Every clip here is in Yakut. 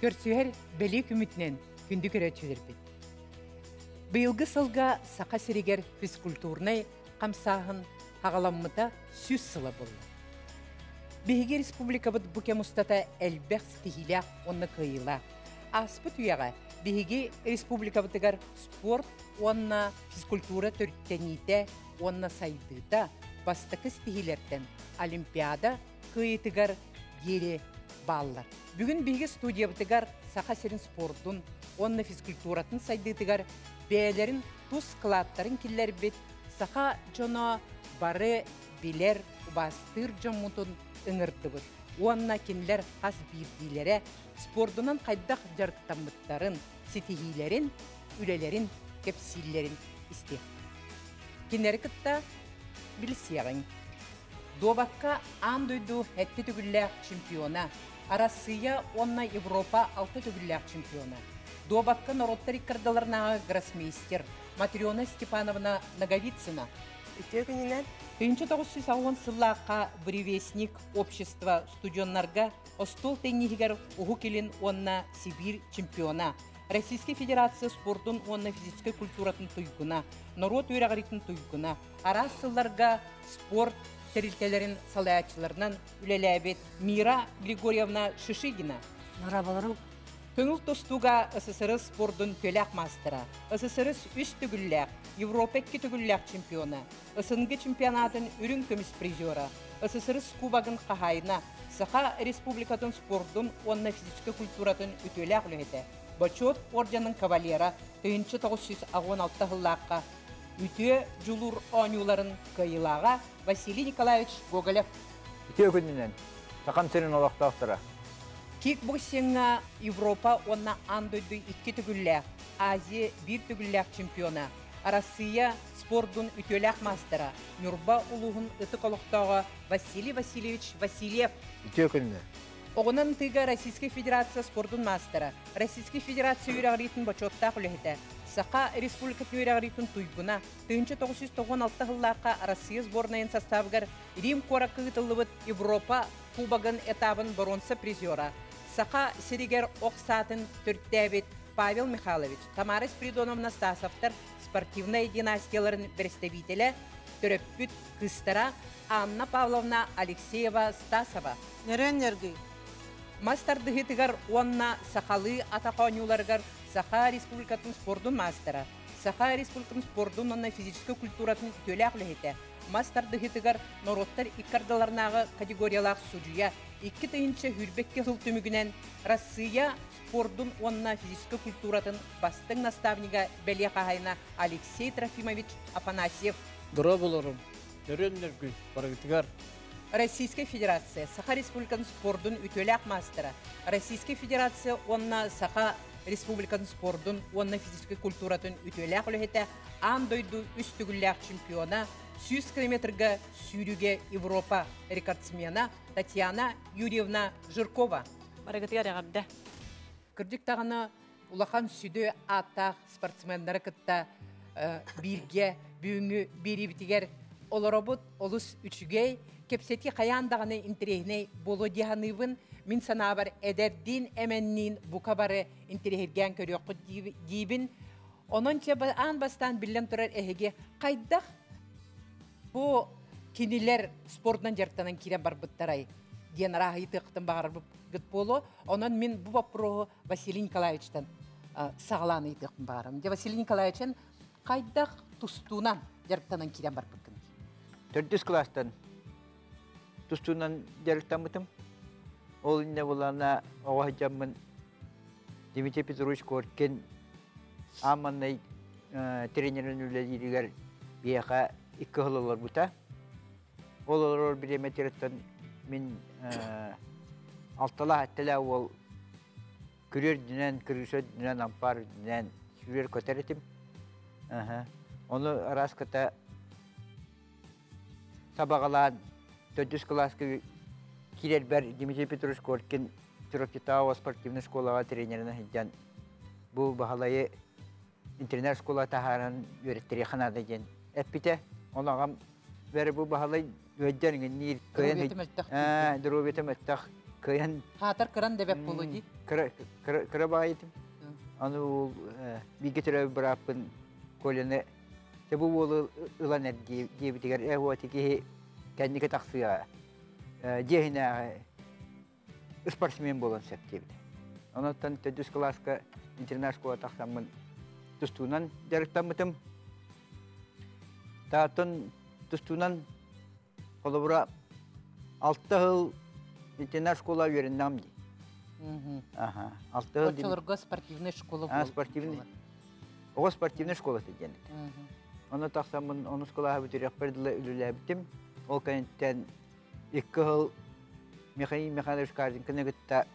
Көрсүһэр бэлиэ күммүтүнэн күндү көрөөччүлэрбит. Быйылгы сылга Саха сиригэр физкультурнай хамсааһын хаҕаламмыта 100 сыла буолла. Биһиги республикабыт бу кэм устата элбэх ситиһиилээх уонна кыайыылаах. Ааспыт үйэҕэ биһиги республикабытыгар спорт уонна физкультура төрүттэниитэ уонна сайдыыта бастакы ситиһиилэртэн Олимпиада кыайыытыгар диэри бааллар. Бүгүн биһиги студиябытыгар Саха сирин спордун уонна физкультуратын сайдыытыгар бэйэлэрин тус кылааттарын киллэрбит саха дьоно бары билэр, убаастыыр дьоммутун ыҥырдыбыт уонна кинилэр хас биирдиилэрэ спордунан хайдах дьарыктаммыттарын, ситиһиилэрин, үлэлэрин кэпсииллэрин истиэх. Кинилэри кытта билсиэҕиҥ. Дуобакка аан дойду сэттэ төгүллээх чемпиона, Арассыыйа уонна Европа алта төгүллээх чемпиона, дуобакка норуоттар иккардаларынааҕы гроссмейстер Матрена Степановна Ноговицына. Үтүө күнүнэн. 1960 сыллаахха Буревестник общество студеннарга остуол тенниһигэр Уһук Илин уонна Сибиир чемпиона, Российскай Федерация спордун уонна физическэй культуратын туйгуна, норуот үөрэҕириитин туйгуна, араас сылларга спорт тэрилтэлэрин салайааччыларынан үлэлээбит Мира Григорьевна Шишигина. Дорооболоруҥ. Көҥүл тустууга СССР спордун төлөөх маастара, СССР үс төгүллээх, Европа икки төгүллээх чемпиона, СНГ чемпионатын үрүҥ көмүс призера, СССР кубогын хаһаайына, Саха Республикатын спордун уонна физическэй культуратын үтүөлээх үлэһитэ, Бочуот орденын кавалера 1996 сыллаахха Үтүө дьулуур оонньууларын кыайыылааҕа Василий Николаевич Гоголев. Үтүө күнүнэн, Сахам сирин олохтоохторо. Кикбоксиҥҥа Европа уонна аан дойду икки төгүллээх, Азия биир төгүллээх чемпиона, Арассыыйа спордун үтүөлээх маастара, Ньурба улууһун ытык олохтооҕо Василий Васильевич Васильев. Үтүө күнүнэн. Оҕунан ытыыга Российскай Федерация спордун маастара, Российскай Федерация үөрэҕириитин бочуоттаах үлэһитэ, Саха Республикатын үөрэҕириитин туйгуна, 1996 сыллаахха Россия сборнайын составыгар Рим куоракка ыытыллыбыт Европа Кубогын этабын боруонса призера, Саха сиригэр ох саатын төрүттээбит Павел Михайлович, Тамара Спиридоновна Стасовтар спортивнай династияларын бэрэстэбиитэлэ, төрөппүт кыыстара Анна Павловна Алексеева Стасова. Нөрүөн нөргүй. Мас тардыһыытыгар уонна сахалыы атах оонньууларыгар Саха Республикатын спордун маастара, Саха Республикатын спордун уонна физическэй культуратын үтүөлээх үлэһитэ, мас тардыһыытыгар норуоттар икки ардыларынааҕы категориялаах судьуйа, 2022 сыл түмүгүнэн Россия спордун уонна физическэй культуратын бастыҥ наставнига бэлиэ хаһаайына Алексей Трофимович Афанасьев. Дорооболорум, нөрүөн нөргүй барыгытыгар. Российскай Федерация Саха Республикатын спордун үтүөлээх маастара, Российскай Федерация уонна Саха Республикатын спордун уонна физическэй культуратын үтүөлээх үлэһитэ, аан дойду үс төгүллээх чемпиона, 100 километрга сүүрүүгэ Европа рекордсмена Татьяна Юрьевна Жиркова. Барыгытыгар эҕэрдэ. Кырдьык даҕаны улахан сүдү ааттаах спортсменнары кытта бииргэ бүгүҥҥү биэриибитигэр олоробут олус үчүгэй. Кэпсэтии хайаан даҕаны интэриэһинэй буолуо дии саныыбын. Мин санаабар эдэрдиин, эмэнниин бука бары интэриэһиргээн көрүөххүт диибин. Онон чэ аан бастаан биллэн турар эһиги хайдах бу кинилэр спордунан дьарыктанан киирэн барбыттарай диэн арааһыйытыаххытын баҕарарбыт буолуо. Онон мин бу боппуруоһу Василий Николаевичтан саҕалаан ыйытыахпын баҕарабын. Дьэ, Василий Николаевичын хайдах тустуунан дьарыктанан киирэн барбыккын? Төрдүс кылаастан тустуунан дьарыктаммытым. Ол иннэ булана оҕо сылдьаммын Дмитрий Петрович Коркин аан маҥнай тренерин үлэлииригэр биһиэхэ икки сыл олорбута. Ол олорор бириэмэтиттэн мин алталаах-сэттэлээх уол күрүө үрдүнэн, кырыыса үрдүнэн, ампаар үрдүнэн сүүрэр-көтөр этим. Ону араас кыта сабаҕалаан төрдүс кылааска киирэрбэр Дмитрий Петрович Коркин Чурапчытааҕы спортивнай школаҕа тренеринэн сылдьан бу Баһылайы интернет школа таһааран үөрэттэриэххэ наада диэн эппитэ. Ол аҕам бэрэ бу Баһылай үөддэр иҥинниир кыайан доруобуйата мөлтөх. Кыайан Хаатар кыран да бэп буолуо дии. Кыра кыра баҕайытым. Аны ол бииргэ төрөөбүт бырааппын Коляны дьэ бу уолу ылан эр диэбитигэр ээ уоти киһи кэнники тахсыаҕа дьиэһинээҕи спортсмен буолан сөп диэбитэ. Онон төрдүс кылааска интернат школа тахсаммын тустуунан дьарыктаммытым. Тааттан тустуунан холобура 6 сыл интернат школа үөрэннэҕим дии. Аха, 6 сыл. Оччолорго спортивная школа буол. Спортивный. Оҕо спортивная школата диэн. Ону тахсаммын онус кылааһы бүтүрүөхпэр дылы үлэлээбитим. Ол кэнниттэн 2 сыл Михаил Михайлович Каженкины кытта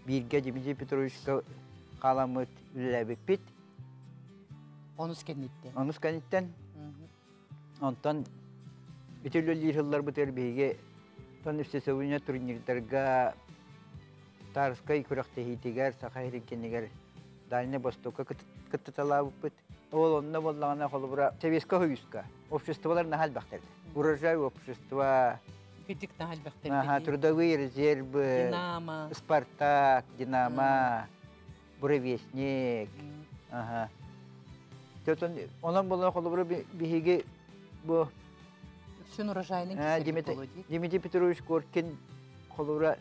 бииргэ Дмитрий Петровичка хааламмыт үлэлээбиппит. Онус кэнниттэн. Онус кэнниттэн. Онтон ити үлэлиир сылларбытыгар биһиги тон всесоюзный турнирдарга Тарскай күрэхтэһиитигэр, Саха сирин Дальнай Востокка кыттыталаабыппыт. Ол онно буоллаҕына холобура Советскай Союзка обществолар наһаа элбэхтэр. Урожай общество, Кырдьык наһаа элбэхтэр. Ага, трудовые резервы, Динамо, Спартак, Динамо, Буревестник. Ага. Онон буолан холобура биһиги бу Үксүн урожайның кисели Дмитрий Петрович Коркин холобура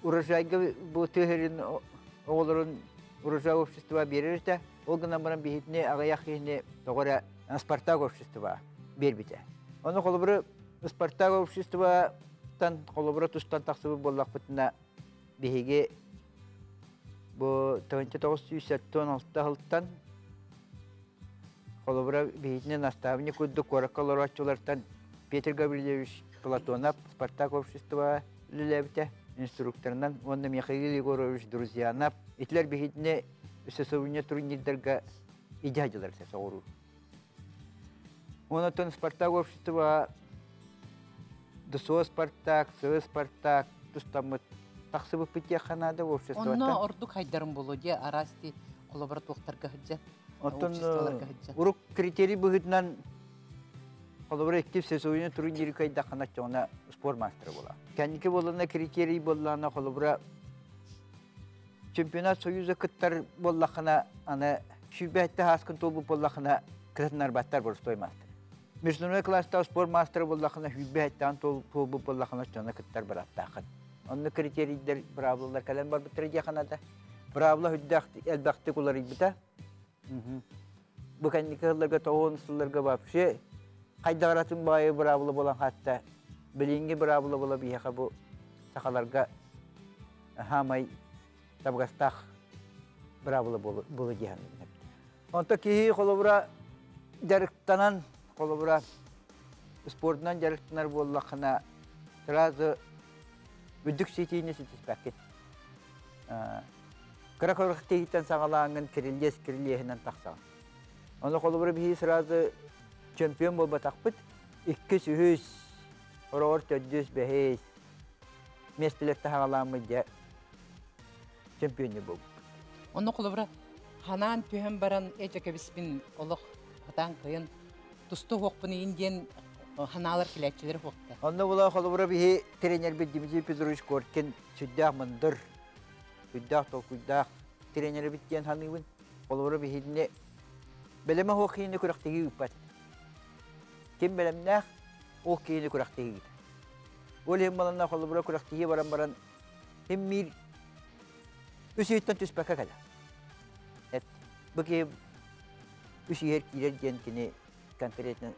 урожайга бу тыһырын оҕолорун урожай общество биэрэр этэ. Ол гынан баран биһитини аҕыйах киһини тоҕо эрэ Спартак общество биэрбитэ. Ону холобура Спартак обществоттан холобура тустан тахсыбыт буоллахпытына биһиги бу 1976 сылтан холобура биһитини наставник курдук куоракка олорооччулартан Петр Гаврильевич Платонов Спартак общество үлэлээбитэ инструкторынан уонна Михаил Егорович Друзьянов итилэр биһитини ССУ-не турнирдарга идеядылар соҕуруу. Онотон Спартак общество ДСО Спартак, СВ Спартак тустаммыт тахсыбыппыт диэххэ наада обществоттан. Онно ордук хайдарым болу дии араас ти холобура туохтарга сылдьан Оттон урук критерий быһыытынан холобура икки ССУ-ну турниры кыайдаххына чоҕуна спорт мастера буола. Кэнники буоллана критерий буоллаҕына холобура чемпионат Союза кыттар буоллаххына аны сүүрбэһиттэ ааскын туолбут буоллаххына кытыннарбаттар боростой мастер. Международный класстаах спорт мастера буоллаххына сүүрбэһиттээн туолбут буоллаххына дьоно кыттар бырааптааххын. Онно критерийдэр быраабылалар кэлэн барбыттара диэххэ наада. Быраабыла үрдээх элбэхтик уларыйбыта. Бу кэнники сылларга тоҕуон сылларга вообще хайдаҕаратын баайы быраабыла буолан хаатта билиҥҥи быраабыла буола биһиэхэ бу сахаларга хаамай табыгастаах быраабыла буолу дии саныыбын. Онто киһи холобура дьарыктанан, холобура спордунан дьарыктанар буоллаххына сразу үрдүк ситиини ситиспэккин. Кыра кырыктыыттан саҕалааҥҥын кирилиэс кирилиэһинэн тахсаҕын. Ону холобура биһи сразу чемпион буолбатахпыт. Иккис, үһүс, хороҕор төрдүс, бэһис миэстэлэр таһаҕалааммыт дьэ чемпионер буолбуппут. Онно холобура ханаан түһэн баран эдьэ кэбиспин олох хатаан кыйын тусту уһуохпун иин диэн ханаалар килээччилэр уһуохта. Онно була холобура биһи тренербит Дмитрий Петрович Коркин сүрдээх мындыр, сүрдээх толкуйдаах тренербит диэн саныыбын. Холобура биһини бэлэмэ суох киһини күрэхтэһии ыыппат. Ким бэлэмнээх, ол киһини күрэхтэһии ыытар. Ол иһин баланна холобура күрэхтэһии баран баран ким биир үс ыйтан түспэккэ кэлэр. Эт бу киһи үс иһэр киирэр диэн кини конкретно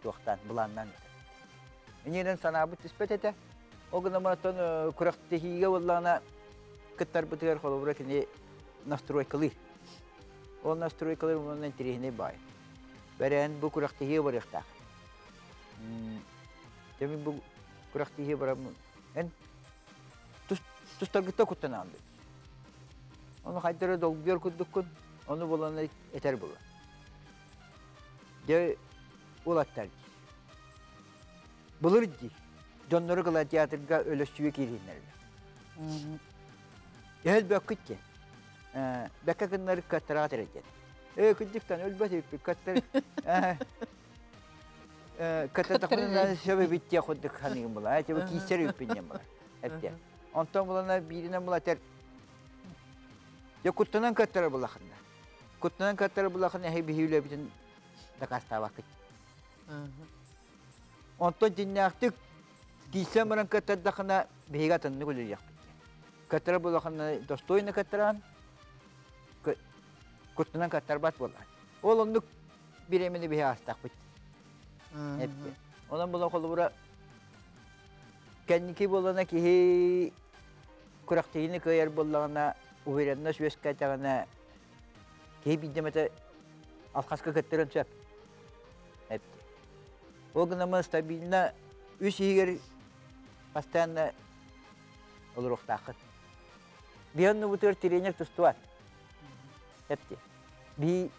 туохтаан былааннаан этэр. Иннинэн санаабыт түспэт этэ. Ол гынан баран күрэхтэһиигэ буоллаҕына кыттарбытыгар холобура кини настройкалыыр. Ол настройкалыыр уонна интэриэһинэй баай. Бэрээн бу күрэхтэһиигэ барыахтаах. Дьэ бу күрэхтэһиигэ бараммын эн тустаргытта куттанаҕын дии. Ону хайдары эрэ долгуйар курдуккун, ону булан этэр була. Дьэ уолаттар дии. Былыр дии, дьоннору гладиаторга өлөссүүгэ киириннэрэллэр. Эһэл бөккүт диэн. Бэккэ гыннары каттараат эрэ диэн. Ээ, кырдьыктан өлбөт эбиппит, каттар каттатахпына сөбө биттиэ курдук ханыгым була. Эти кииссэр үппүн диэн була. Эттиэн. Онтон булана бииринэн булатар дьэ куттанан кыаттарар булахынна. Куттанан кыаттарар булахын эһи биһи үлэбитин дакаастаабаккыт. Онтон дьиннээхтик киирсэн баран кыаттардахына биһиги атыннык үлэлиэхпит. Кыаттарар булахына достойно кыаттараан куттанан кыаттарбат буолар. Ол оннук бириэмэни биһи аастахпыт. Онон була холобура кэнники буолана киһи күрэхтэһиини кыайар буоллаҕына уверенность үөскээтэҕинэ киһи биирдэмэтэ алхаска кыттырын сөп. Эпти. Ол гынан стабильно үс иһигэр постоянно олоруохтааххыт. Биһи оннубутугар тренер тустубат. Эпти. Биһи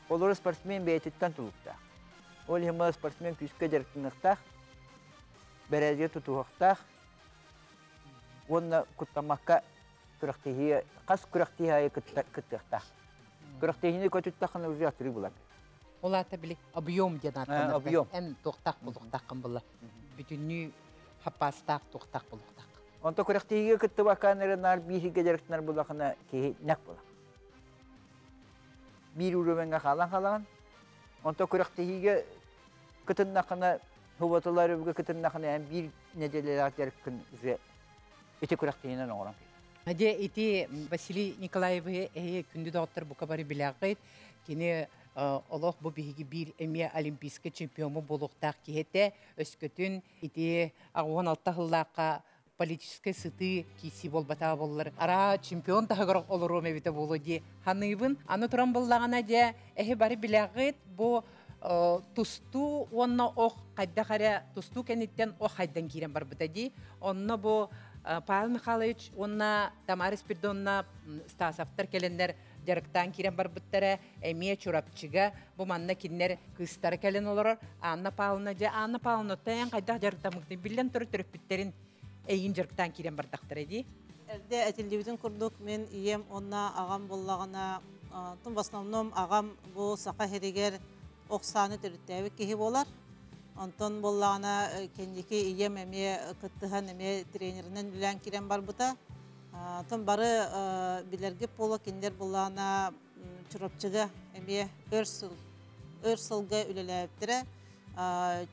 олору спортсмен бэйэтиттэн тулуктаах. Ол иһин спортсмен күүскэ дьарыктаныахтаах, бэрээдэги тутуһуохтаах уонна куттаммакка күрэхтэһии хас күрэхтэһии аайы кыттыахтаах. Күрэхтэһиини көтүттэххинэ уже атырыы булар. Ол аата били объем диэн ааттанар. Объем. Эн туохтаах булуохтааххын була. Бүтүннүү хаппаастаах туохтаах булуохтаах. Онто күрэхтэһиигэ кыттыбаккаан эрэ наар биир дьарыктанар булахына киһи нэк була. Биир уровеньга хаалан хаалаҕын. Онто күрэхтэһиигэ кытыннахына Хубатылар өбүгэ кытыннахына эн биир нэдиэлэлээх дьарыккын уже ити күрэхтэһиинэн оҥорон Дьэ ити Василий Николаевы эһи күндү доҕоттор бука бары билэҕит. Кини олох бу биһиги биир эмиэ олимпийскай чемпиому буолуохтаах киһи этэ. Өскөтүн ити 86 сыллаахха политическай сытыы киирсии буолбатаҕа буоллар араа чемпион таһыгар олоруом эбитэ буолуо дии саныыбын. Аны туран буллаҕына дьэ эһи бары билэҕит бу тустуу уонна ох хайдах эрэ тустуу кэнниттэн ох хайдан киирэн барбыта дии. Онно бу Павел Михайлович уонна Тамара Спиридоновна Стасовтар кэлэннэр дьарыктаан киирэн барбыттара эмиэ Чурапчыга бу манна кинилэр кыыстара кэлэн олорор Анна Павловна дьэ Анна Павловна эн хайдах дьарыктаммыккын биллэн турар төрөппүттэрин эйигин дьарыктаан киирэн бардахтара дии. Эрдэ этиллибитин курдук мин ийэм уонна аҕам буоллаҕына в основном аҕам бу саха сиригэр ох сааны төрүттээбит киһи буолар. Онтон буоллаҕына кэнники ийэм эмиэ кыттыһан эмиэ тренеринэн үлэлээн киирэн барбыта. Тон бары билэргит буолуо кинилэр буоллаҕына Чурапчыга эмиэ өр сыл өр сылга үлэлээбиттэрэ.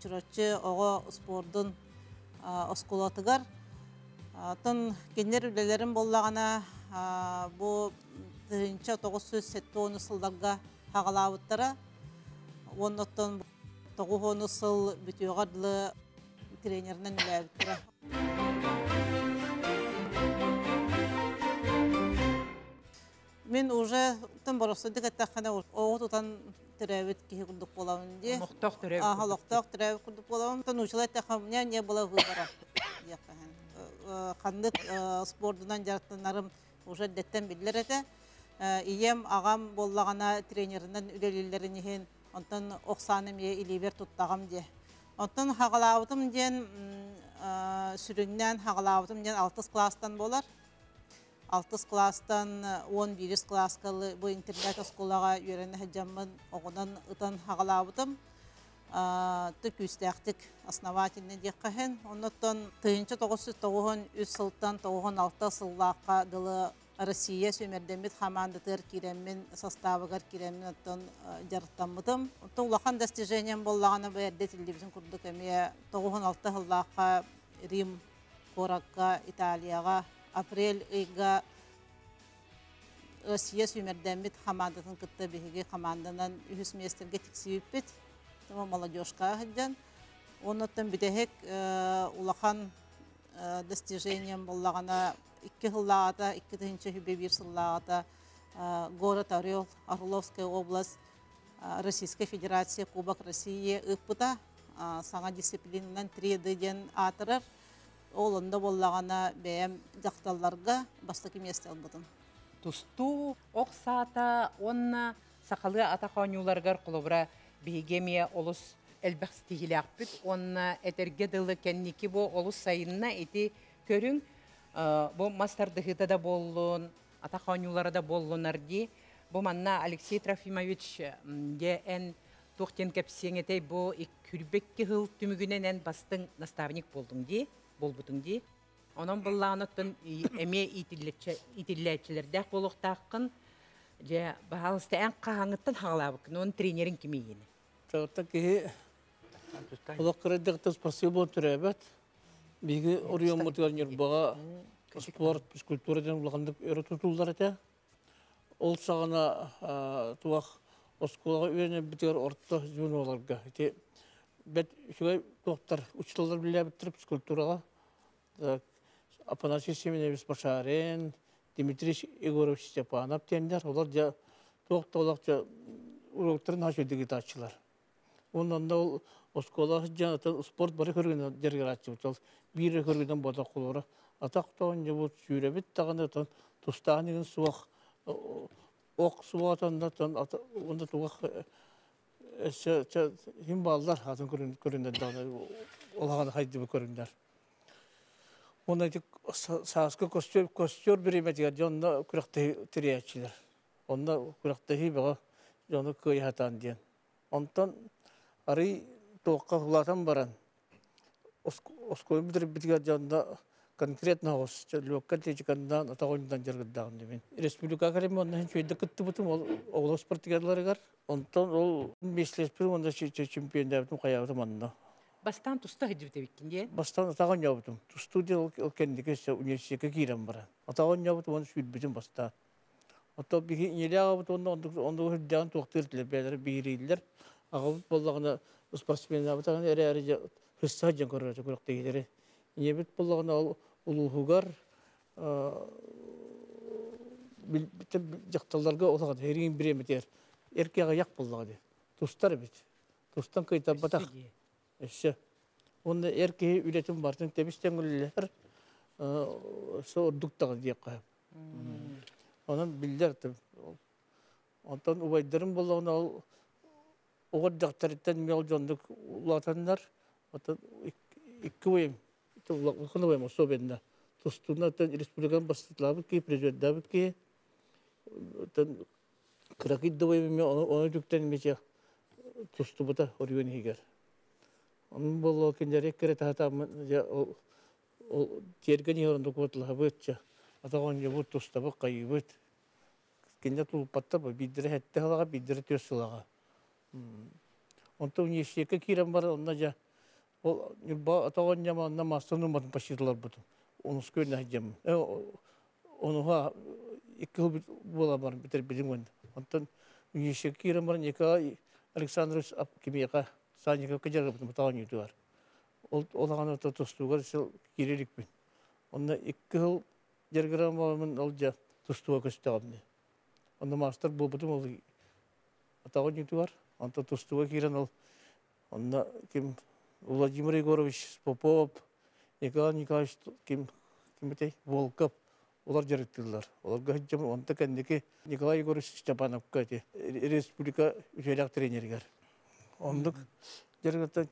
Чурапчы оҕо спордун оскуолатыгар. Оттон кинилэр үлэлэрин буоллаҕына бу 1970 сылларга хаҕалаабыттара. Уонна оттон 90 сыл бүтүөҕэр дылы тренеринэн үлэлээбиттэрэ. Мин уже тым боростуйдук эттэххинэ оҕо тутан төрөөбүт киһи курдук буолабын дии. Олохтоох төрөөбүт. Олохтоох төрөөбүт курдук буолабын. Научила эттэххэ у меня не было выбора. Ханнык спордунан дьарыктанарым уже эрдэттэн биллэр этэ. Ийэм, аҕам буоллаҕына тренеринэн үлэлииллэрин иһин онтон ох сааны эмиэ илиибэр туттаҕым диэ. Оттон хаҕалаабытым диэн сүрүннээн хаҕалаабытым диэн алтыс кылаастан буолар. Алтыс кылаастан 11 кылааска бу интернет оскуолаҕа үөрэнэ сылдьаммын оҕунан ытан хаҕалаабытым. Ты күүстээхтик основательный диэххэ иһин. Оннуттан 1993 сылтан 96 сыллаахха дылы Россия сүүмэрдэммит хамаандатыгар киирэммин, составыгар киирэммин оттон дьарыктаммытым. Оттон улахан достижением буоллаҕына бу эрдэ этиллибитин курдук эмиэ 96 сыллаахха Рим куоракка Италияҕа апрель ыйга Россия сүүмэрдэммит хамаандатын кытта биһиги хамаанданан үһүс миэстэргэ тиксибиппит. Молодежкаҕа сылдьан. Оннуттан бүтэһик улахан достижением буоллаҕына икки сыллааҕыта, 2021 сыллааҕыта город Орел, Орловская область, Российская Федерация Кубок России ыыппыта. Саҥа дисциплинанан 3D диэн аатырар. Ол онно буоллаҕына бэйэм дьахталларга бастакы миэстэ ылбытым. Тустуу, ох саата уонна сахалыы атах оонньууларыгар холобура биһиги эмиэ олус элбэх ситиһиилээхпит уонна этэргэ дылы кэнники бу олус сайынна ити көрүҥ бу мас тардыһыыта да буоллун, атах оонньуулара да буоллунар дии. Бу манна Алексей Трофимович дьэ эн туох диэн кэпсиэҥ этэй бу күрбэкки сыл түмүгүнэн эн бастыҥ наставник буоллуҥ дии, буолбутуҥ дии. Онон быллаан оттон эмиэ иитиллээччилэрдээх буолуохтааххын. Дьэ, баһаалыста эн хаһааҥҥыттан хаҕалаабыккын, уон тренерин кимийини? Чагытта киһи олох кырайдыктан спасибо төрөөбөт. Биһиги оройуоммутугар Ньурбаҕа спорт, физкультура диэн улаханнык өрө тутуллар этэ. Ол саҕана туох оскуолаҕа үөрэнэрбитигэр орто звеноларга ити бэт үчүгэй туохтар учууталлар билээбиттэр физкультураҕа Афанасий Семенович Башарин, Дмитрий Егорович Степанов диэннэр олор дьэ туох да олох дьэ уруоктарын наһаа үчүгэйдик ыытааччылар. Уонна онно ол оскуола сылдьан атын спорт бары көрүҥүнэн дьарыгырааччыбыт. Ол биир эрэ көрүҥүнэн буолбатах холобура атах да оонньуубут, сүүрэбит даҕаны отон тустаан игин суох ох суох отонно уонна туох өссө иһин бааллар атын көрүҥнэр даҕаны улахан хайдыбыт көрүҥнэр. Уонна ити сааскы костер костер бириэмэтигэр дьэ онно күрэхтэһии тэрийээччилэр. Онно күрэхтэһии бөҕө дьону кыайа сатаан диэн. Онтон арый туохха улаатан баран оскуола бүтэрбитигэр дьэ онно конкретно оҕус легкая атлетиканан атах оонньуунан дьарыгырдаҕым дии мин. Республика академия онно үчүгэйдик кыттыбытым ол оҕолор спартакиадаларыгар. Онтон ол миэстэлэспитим уонна чемпионнаабытым хайаабытым онно. Бастаан туста сылдьыбыт эбиккин дии. Бастаан атах оонньообутум. Тустуу диэн ол кэнники өссө университекка киирэн баран. Атах оонньообутум уонна сүүрбүтүм бастаан. Оттон биһи ийэлээх аҕабыт уонна оннук оннук үрдээҕин туохтуур этилэр, бэйэлэрэ биһирииллэр. Аҕабыт буоллаҕына спортсменнаабытаҕына эрээри дьэ сысса сылдьан көрөр этэ күрэхтэһиилэри. Ийэбит буоллаҕына ол улууһугар дьахталларга улахан эриин бириэмэтигэр эргэ аҕыйах буоллаҕа дии. Тустар эбит. Тустан кыайтарбатах. Өссө. Уонна эр киһи үлэтин барытын тэбис-тэҥ үлэлэһэр, өссө ордук даҕаны диэххэ сөп. Онон биллэр онтон убайдарым буоллаҕына ол оҕо эрдэхтэриттэн мэл дьоннук улаатаннар, оттон икки убайым, улахан убайым особенно тустууна оттон республиканы бастатылаабыт киһи, президенттаабыт киһи, оттон кыракый да убайым эмиэ ону үтүктэн эмиэ тустубута оройуон иһигэр. Онон буолла кинилэри эккирэтэ сатааммын дьэ ол ол тиэргэн иһэр оннук уотлаһабыт чэ атах оонньуубут тустабыт хайыыбыт кинилэр тулуппаттар биирдэрэ сэттэ сылаҕа биирдэрэ түөрт сылаҕа онтон университекка киирэн баран онно дьэ ол Ньурба атах оонньомо онно маастар нууматын почти онуска үөрэнэ сылдьаммын онуһа икки сыл буола баран бүтэрбитим уонна онтон университекка киирэн баран Николай Александрович кимиэхэ Санниковка дьарыгырбытым атах оонньуутугар Ол улахан тустууга сыл киирэ иликпин. Онно икки сыл дьарыгыран буоламмын ол дьэ тустууга көстөҕүм дии. Онно маастар буолбутум ол атах оонньуутугар. Онтон тустууга киирэн ол онно ким Владимир Егорович Попов, Николай Николаевич ким ким этэй Волков олор дьарыктыыллар. Олорго сылдьабын. Онто кэнники Николай Егорович Степановка ити республика үтүөлээх тренеригэр. Оннук дьарыгыртан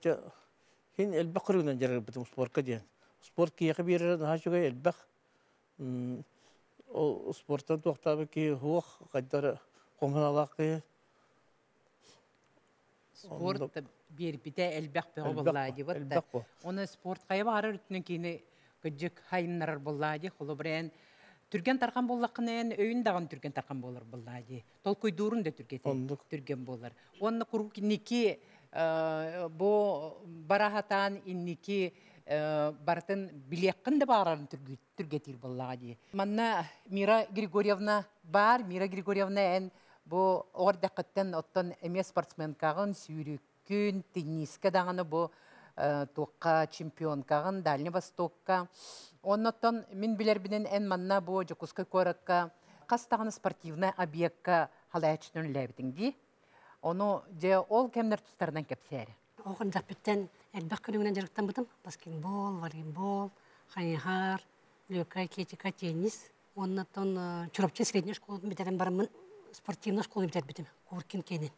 хин элбэх көрүҥүнэн дьарыгырбытым спорка диэн. Спорт киһиэхэ биэрэрэ наһаа үчүгэй элбэх. Ол спорттан туохтаабыт киһи суох, хайдары хомуналаах киһи. Спорт биэрбитэ элбэх бөҕө буоллаа дии элбэх бу. Оны спорт хайа баҕарар өттүнэн киһини кыдьык хайыннарар буоллаа дии. Холобура эн түргэн тархан буоллаххына эн өйүн даҕаны түргэн тархан буолар буоллаа дии. Толкуйдуурун да түргэтэ түргэн буолар. Уонна куруук инники бу бараһатаан инники барытын билиэххин да баҕарарын түргэтиир буоллаҕа дии. Манна Мира Григорьевна баар. Мира Григорьевна эн бу оҕо эрдэххиттэн оттон эмиэ спортсменкаҕын, сүүрүккүн, теннискэ даҕаны бу туохха чемпионкаҕын Дальний Востокка. Оннуттан мин билэрбинэн эн манна бу Дьокуускай куоракка хас даҕаны спортивнай объекка халааччытын үлэлээбитиҥ дии. Ону дьэ ол кэмнэр тустарынан кэпсээри. Оҕо эрдэхпиттэн элбэх көрүҥүнэн дьарыктаммытым. Баскетбол, волейбол, хайыһар, легкая атлетика, теннис. Уоннаттан Чурапчы средняя школатын бүтэрэн бараммын спортивная школаны бүтэрбитим, Куркин киэнин.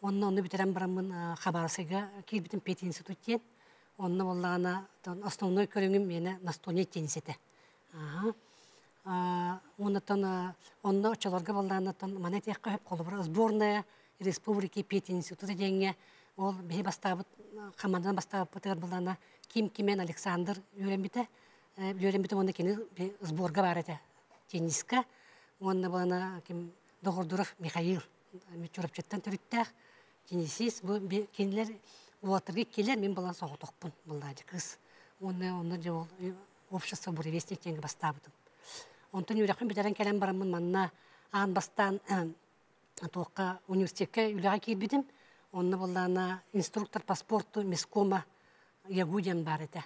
Уонна онно бүтэрэн бараммын Хабаровскайга киирбитим пединститут диэн. Онно буоллаҕына основной көрүҥүм миэнэ настольный теннис этэ. Уоннаттан онно оччолорго буоллаҕына маны этиэххэ сөп холобура сборная республики пединститута диэҥҥэ ол биһи бастаабыт команданан бастаабыппытыгар буоллаҕына Ким Кимен Александр үөрэммитэ. Үөрэммитим уонна кини сборга баар этэ тенниска. Уонна буолана ким Доҕордуров Михаил Чурапчыттан төрүттээх теннисист. Бу кинилэр уолаттарга иккилэр, мин балан соҕотохпун быллаадьы кыыс. Уонна онно дьэ ол общество буревестник диэҥҥэ бастаабытым. Онтон үөрэхпин бүтэрэн кэлэн бараммын манна аан бастаан туохха университекка үлэҕэ киирбитим. Онно буоллаана инструктор по спорту мискома ЯГУ диэн баар этэ.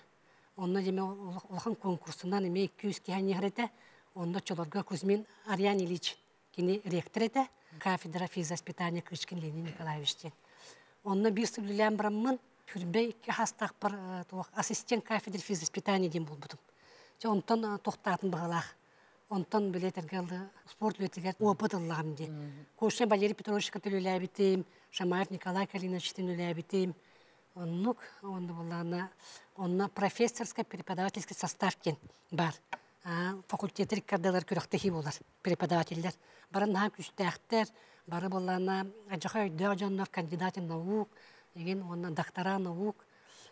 Онно дьэ улахан конкурсунан эмиэ 200 киһи анньыһар этэ. Онно оччолорго Кузьмин Ариан Ильич кини ректор этэ. Кафедра физвоспитания Кычкин Леонид Николаевич диэн. Онно биир сыл үлэлээн бараммын, Хүрбэй икки хастаахпар туох ассистент кафедры физвоспитания диэн булбутум. Дьэ онтон тохтаатын быһалаах. Онтон билетэргэ спорт үлэтигэр опыт ыллаҕым диэн. Кошин Валерий Петрович кытта үлэлээбитим, Шамаев Николай Калиновичтыын үлэлээбитим. Оннук, онно буоллаҕына, онно профессорскай преподавательский состав диэн баар. Факультеттар иккардалар күрэхтэһии буолар, преподавателлэр. Бары наһаа күүстээхтэр, бары буоллаҕына адьаха өйдөөх дьоннор, кандидаты наук, игин уонна доктора наук.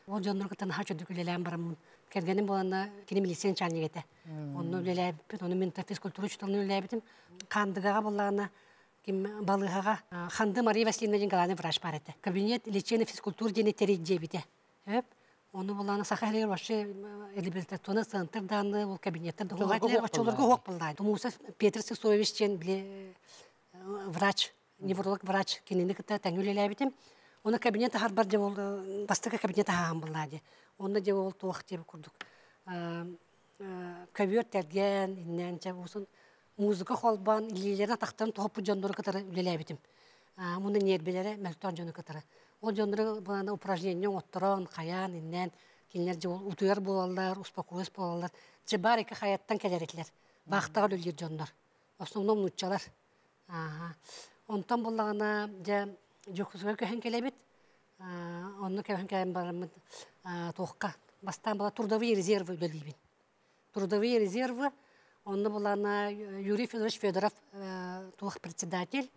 Ол дьоннору кытта наһаа чөдүк үлэлээн бараммын. Кэргэним буоланна кини милиция начальнига этэ. Онно үлэлээбиппит, ону мин физкультура учууталынан үлэлээбитим. Хаандыгаҕа буоллаҕына ким балыыһаҕа Ханды Мария Васильевна диэн главный врач баар этэ. Кабинет лечения физкультуры диэни тэрийдиэбитэ. Өп. Ону булаана Саха сиригэр вообще реабилитационный центр дааны ол кабинеттар да оччолорго уһук буллаа. Тумусов Петр Сысоевич диэн били врач, невролог врач кинини кытта тэҥҥэ үлэлээбитим. Оны кабинет аһарбар дьэ ол бастакы кабинет аһаан буллаа дии. Онно дьэ ол туох диэбит курдук көбүөр тэргэн, иннээн чэ уусун музыка холбоон, илиилэрин атахтарын тоһуппут дьоннору кытары үлэлээбитим. Муна ньиэрбэлэрэ мөлтөх дьону кытары. Ол дьоннору былаана упражнение оҥотторон, хайаан, иннээн, кинилэр дьэ утуйар буолаллар, успокоюсь буолаллар. Дьэ баар икки хайаттан кэлэр этилэр. Баахтаҕа үлэлиир дьоннор. Основном нууччалар. Онтон буллаҕына дьэ Дьокуускайга көһөн кэлэбит. Онно көһөн кэлэн бараммыт туохха бастаан была трудовые резервы үлэлиибин. Трудовые резервы онно булана Юрий Федорович Федоров туох председатель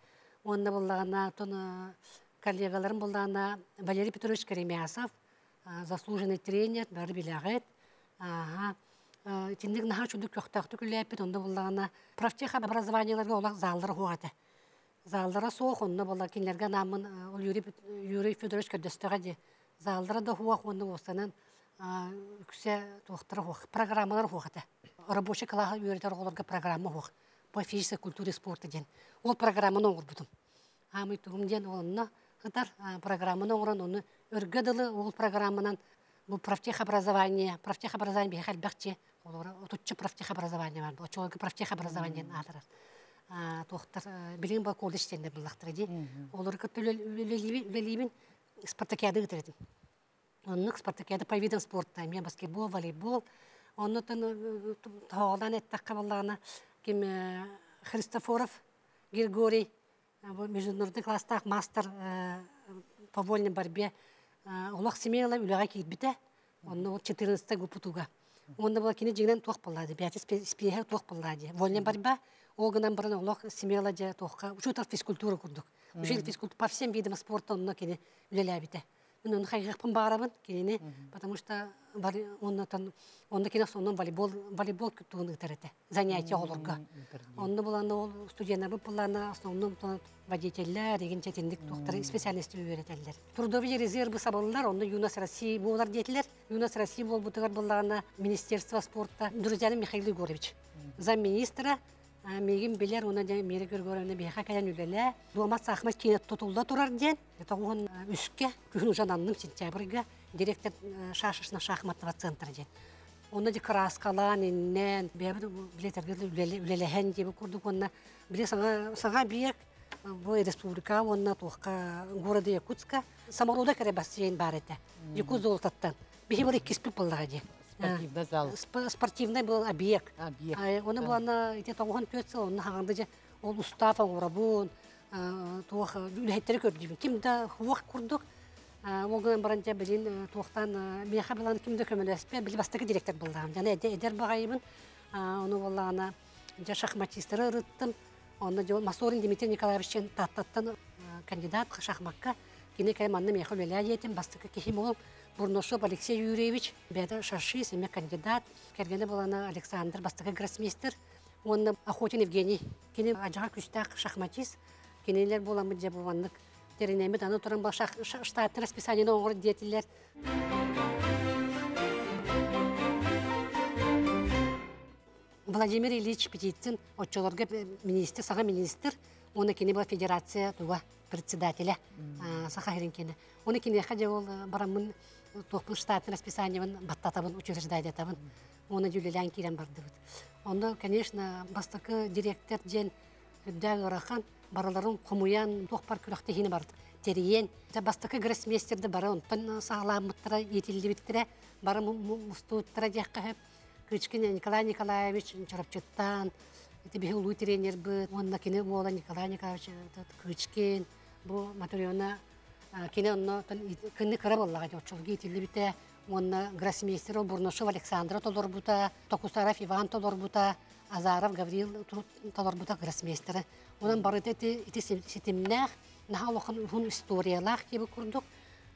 уонна буллаҕына тон коллегаларым буллаҕына Валерий Петрович Керемясов заслуженный тренер бары билэҕит. Ааха итинник наһаа чудук көхтөөхтүк үлэлээппит онно буллаҕына профтех образованиеларга олох заллара суох этэ. Заллара суох, онно буолла кинилэргэ анааммын ол Юрий, Юрий Федорович көрдөстөҕө дии. Заллара да суох уонна уопсанан үксэ туохтара суох, программалар суох этэ. Рабочий кылааһы үөрэтэр оҕолорго программа суох. По физической культуре спорта диэн. Ол программаны оҥорбутум. Аамый тугум диэн онно сытар программаны оҥорон ону өргө дылы ол программанан бу профтехобразование, профтехобразование биһиэхэ элбэх дьиэ, олоро отучча профтехобразование бар, оччолорго профтехобразование диэн аатырар. Туохтар билигин бу колледж диэннэр буллахтара дии. Олору кытта үлэлиибин, спартакиада ыытар этим. Оннук спартакиада по видам спорта, эмиэ баскетбол, волейбол. Оннуттан тоһоҕолоон эттэххэ буоллаҕына, ким Христофоров Григорий международный класстаах мастер по вольной борьбе олох смело үлэҕэ киирбитэ. Онно ол 14 гупутуга. Уонна була кини дьиҥинэн туох буолла дии, бэйэтэ спиэһэ туох буолла дии. Вольная борьба, ол гынан баран олох смело дьэ туохха, учуутал физкультура курдук. Учитель физкультура по всем видам спорта онно кини үлэлээбитэ. Мен ону хайгыахпын баҕарабын кинини, потому что оннотон онно кини основном волейбол волейбол тугун ыытар этэ занятие оҕолорго. Онно буланна ол студеннарбыт буллаана основном водителлэр игин чэтинник туохтары специальности үөрэтэллэр. Трудовые резервы сабыллар, онно Юнос России буолар диэтилэр. Юнос России буолбутугар буллаҕына Министерство спорта Друзьяны Михаил Егорович замминистра миигин билэр уонна дьэ Мира Григорьевна биһиэхэ кэлэн үлэлээ. Дуомат саахымат киинэ тутулла турар диэн тоҕуһун үскэ күһүн уже ананным сентябрьга директор шашечно шахматного центра диэн. Онно ди кырааскалаан, иннээн, бэйэбит билетэргэ үлэлэһэн диэбит курдук уонна били саҥа саҥа объект бу республика уонна туохха города Якутска самородок эрэ бассейн баар этэ. Якут золототтан. Биһи бар иккиспит буоллаҕа дии. Спортивный зал. Спортивный был объект. Объект. Оны булана ити 94 сыл онно хаҥанды же ол устав оҥоробун, туох үлэһиттэри көрдүүбүн. Ким да хуох курдук ол гынан баран дьэ билин туохтан миэхэ билан ким да көмөлөспө били бастакы директор буллаҕым. Дьаны эдэр баҕайыбын. Ону буоллаҕына дьэ шахматистары ырыттым. Онно дьэ Масорин Дмитрий Николаевич Тааттаттан кандидат шахмакка. Кини кэлэн манна миэхэ үлэлээ диэтим. Бастакы киһим ол Бурнашов Алексей Юрьевич, бэйэтэ шашист, эмиэ кандидат. Кэргэнэ буолана Александр бастакы гроссмейстер. Уонна Охотин Евгений. Кини адьаҕа күүстээх шахматист. Кинилэр буоламмыт дьэ бу маннык тэринэммит аны туран бу штатный расписаниены оҥор диэтилэр. Владимир Ильич Птицын оччолорго министр, саҥа министр, уонна кини была федерация туга председателя Саха сирин киэнэ. Оны киниэхэ дьэ ол бараммын туохпун штатный расписаниебын баттатабын, учреждайдатабын. Уонна дьүүлэлээн киирэн бардыбыт. Онно, конечно, бастакы директор диэн үрдээх ыарахан, барыларын хомуйан, туох бар күрэхтэһиини барыт тэрийэн, бастакы гроссмейстерды бары онтон саҕалааммыттара, иитиллибиттэрэ, бары мустубуттара диэххэ сөп. Кычкин Николай Николаевич Чурапчыттан, ити биһи улуу тренербыт, уонна кини уола Николай Николаевич Кычкин, бу Матрена кини онно кынны кыра буоллаҕа дии оччолорго иитиллибитэ уонна гроссмейстер ол Бурнашев Александра толорбута, Токусаров Иван толорбута, Азаров Гаврил толорбута гроссмейстеры. Онон барыта ити, ити ситимнээх, наһаа улахан уһун историялаах диэбит курдук.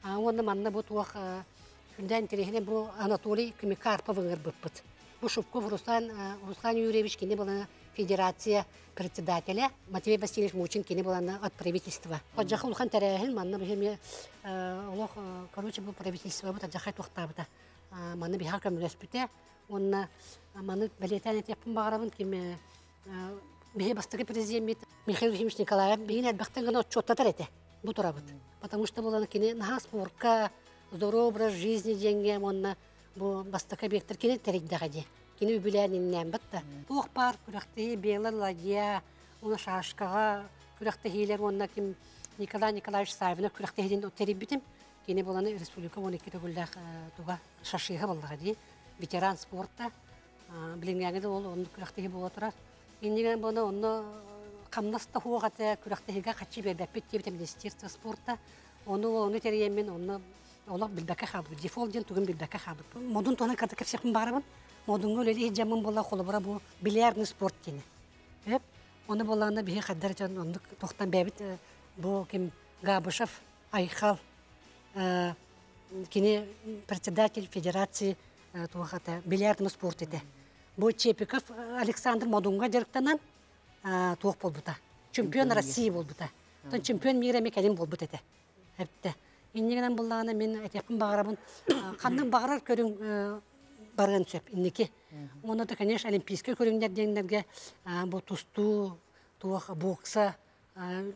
Уонна манна бу туох Күндэ интэриэһинэй бу Анатолий Кимикарпов ыҥырбыппыт. Бу Шубков Руслан, Руслан Юрьевич кини была федерация председателя, Матвей Васильевич Мучин кини была от правительства. Одьаха улахан тэрээһин манна биһи олох короче бу правительствобыт адьахай туохтаабыта. Маны биһа көмөлөспүтэ. Уонна маны бэлиэтээн этиэхпин баҕарабын ким биһи бастакы президеммит Михаил Ефимович Николаев биһин элбэхтэн гына отчуоттатар этэ. Бу турабыт. Потому что булан кини наһаа спорка, здоровый образ жизни диэҥҥэ уонна бу бастакы объектар кини тэрийдэҕэ дии. Кини үбүлээн иннээн да. Туох баар күрэхтэһии Белая ладья, уонна шашкаҕа күрэхтэһиилэр уонна ким Николай Николаевич Савинов күрэхтэһиитин тэрийбитим. Кини буолан республика 12 төгүллээх туга шашиха буоллаҕа дии. Ветеран спорта. Билиҥҥээҥи да ол оннук күрэхтэһии буола турар. Иннигэн буона онно хамнас да суох этэ, күрэхтэһиигэ хаччы биэрбэппит диэбитэ министерство спорта. Ону ону тэрийэммин онно олох билбэккэ хаалбыт. Дефолт диэн тугун билбэккэ хаалбыт. Модун туһунан кырдык кэпсиэхпин баарабын. Модуҥҥа үлэлии сылдьаммын буолла холобура бу бильярдный спорт диэни. Эп Оны буоллаҕына биһи хайдар дьон оннук туохтан бэйэбит бу ким Габышев Айхал кини председатель федерации туох это бильярдный спорт этэ. Бу Чепиков Александр Модунга дьарыктанан туох буолбута. Чемпион России буолбута. Оттон чемпион мира эмиэ кэлин буолбут этэ. Эптэ. Иннигинэн буллаҕына мин этиэхпин баҕарабын ханнык баҕарар көрүҥ барыан сөп инники. Уонна да, конечно, олимпийскай көрүҥнэр диэннэргэ бу тустуу, туох бокса,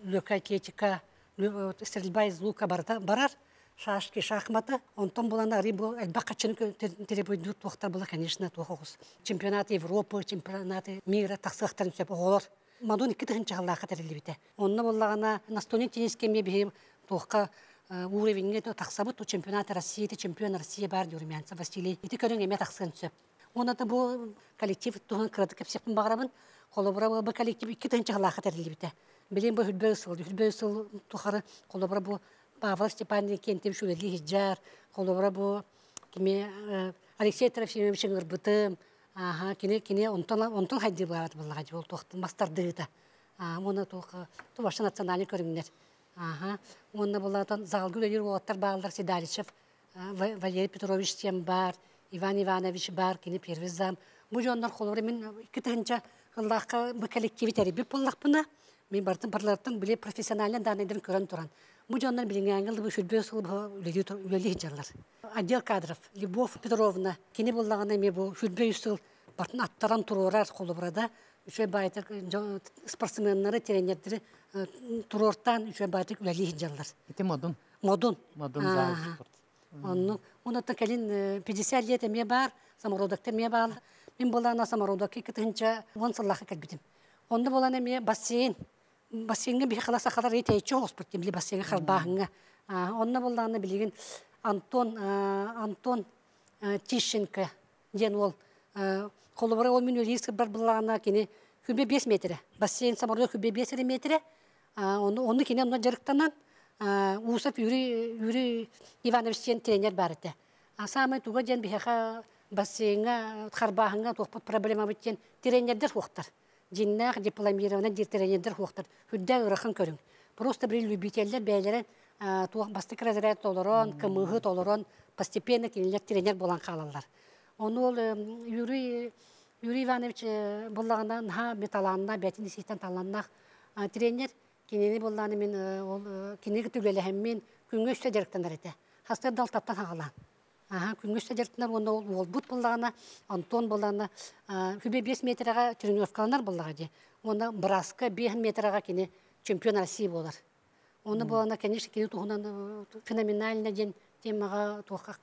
легкая атлетика, стрельба из лука барыта барар. Шашки, шахматы. Онтон булан арый бу элбэх хаччыны требуйдуур туохтар була, конечно, туох оҕус. Чемпионат Европы, чемпионаты мира тахсыахтарын сөп оҕолор. Мадон 2 тыһыынча сыллаахха тэриллибитэ. Онно буоллаҕына настольный теннискэ эмиэ биһи туохха уровеньҥэ тахсабыт, чемпионат России, чемпион России бар диир Румянцев Василий. Ити көрүҥ эмиэ тахсыан сөп. Уонна да бу коллектив туһунан кыратык кэпсиэхпин баҕарабын. Холобура бу коллектив 2 тыһыынча сыллаахха тэриллибитэ. Билин бу хүрбэ сыл, хүрбэ сыл тухары холобура бу Павел Степанович Кентевич үлэлии сылдьар, холобура бу кими Алексей Трофимович ыҥырбытым, Ааха, кини кини онтон онтон хайдыы баҕарат буоллаҕа дии ол туохтан мастардыыта. Аа уонна туох тубаша национальный көрүҥнэр. Ааха уонна булаатан заалга үлэлиир уолаттар бааллар Седалищев Валерий Петрович диэн баар, Иван Иванович баар, кини первый зам. Бу дьоннор холобура мин 2 тыһыынча сыллаахха бу коллективи тэрийбит буоллахпына, мин бартын барларыттан били профессиональный данныйдарын көрөн туран. Бу дьоннор билиҥҥээҥҥи ылы сүрбэ сыл үлэлии сылдьаллар. Отдел кадров Любовь Петровна кини буллаҕына эмиэ бу сүрбэ үс сыл бартын аттаран туруорар холобура да үчүгэй баайтык спортсменнары, тренердэри туруортаан үчүгэй баайтык үлэлии сылдьаллар. Ити модун. Модун. Модун зал спорт. Оннук. Онуттан кэлин 50 лет эмиэ баар, самородоктар эмиэ баар. Мин буолаана самородокка 2 тыһыынча 10 сыллаахха кэлбитим. Онно буолан эмиэ бассейн. Бассейнҥа биһи хала сахалар тэйчи оҕуспут били бассейнҥа харбааһыҥҥа. Онно буоллаҕына билигин Антон Антон Тищенко диэн уол холобура ол мин үлэлиир сырбар буллаҕына кини күбэ 5 метрэ. Бассейн самородок күбэ 5 эрэ метрэ. Ону ону кини онно дьарыктанан Усов Юрий Юрий Иванович диэн тренер баар этэ. Саамай туга диэн биһиэхэ бассейнҥа харбааһыҥҥа туохпут проблемабыт диэн тренердэр суохтар. Дьиннээх дипломированный диир тренердэр суохтар. Үрдээх ыарахан көрүҥ. Просто били любителлэр бэйэлэрэ Туох бастакы разряд толорон, кымыһы толорон, постепенно кинилэр тренер буолан хаалаллар. Ону ол Юрий Юрий Иванович буллаҕына наһаа талааннаах, бэйэтин исииттэн талааннаах тренер. Кинини буллааны мин ол кинини кытта үлэлэһэммин күҥҥэ үстэ дьарыктанар этэ. Хастар да алтаттан хаҕалаан. Аха, күҥҥэ үстэ дьарыктанар уонна ол уолбут буллаҕына, Антон буллаҕына күбэ 5 метрэҕэ тренировкаланар буллаҕа дии. Уонна браска 5 метрэҕэ кини чемпион России буолар. Оны буолана, конечно, кини туһунан феноменально диэн темаҕа туохха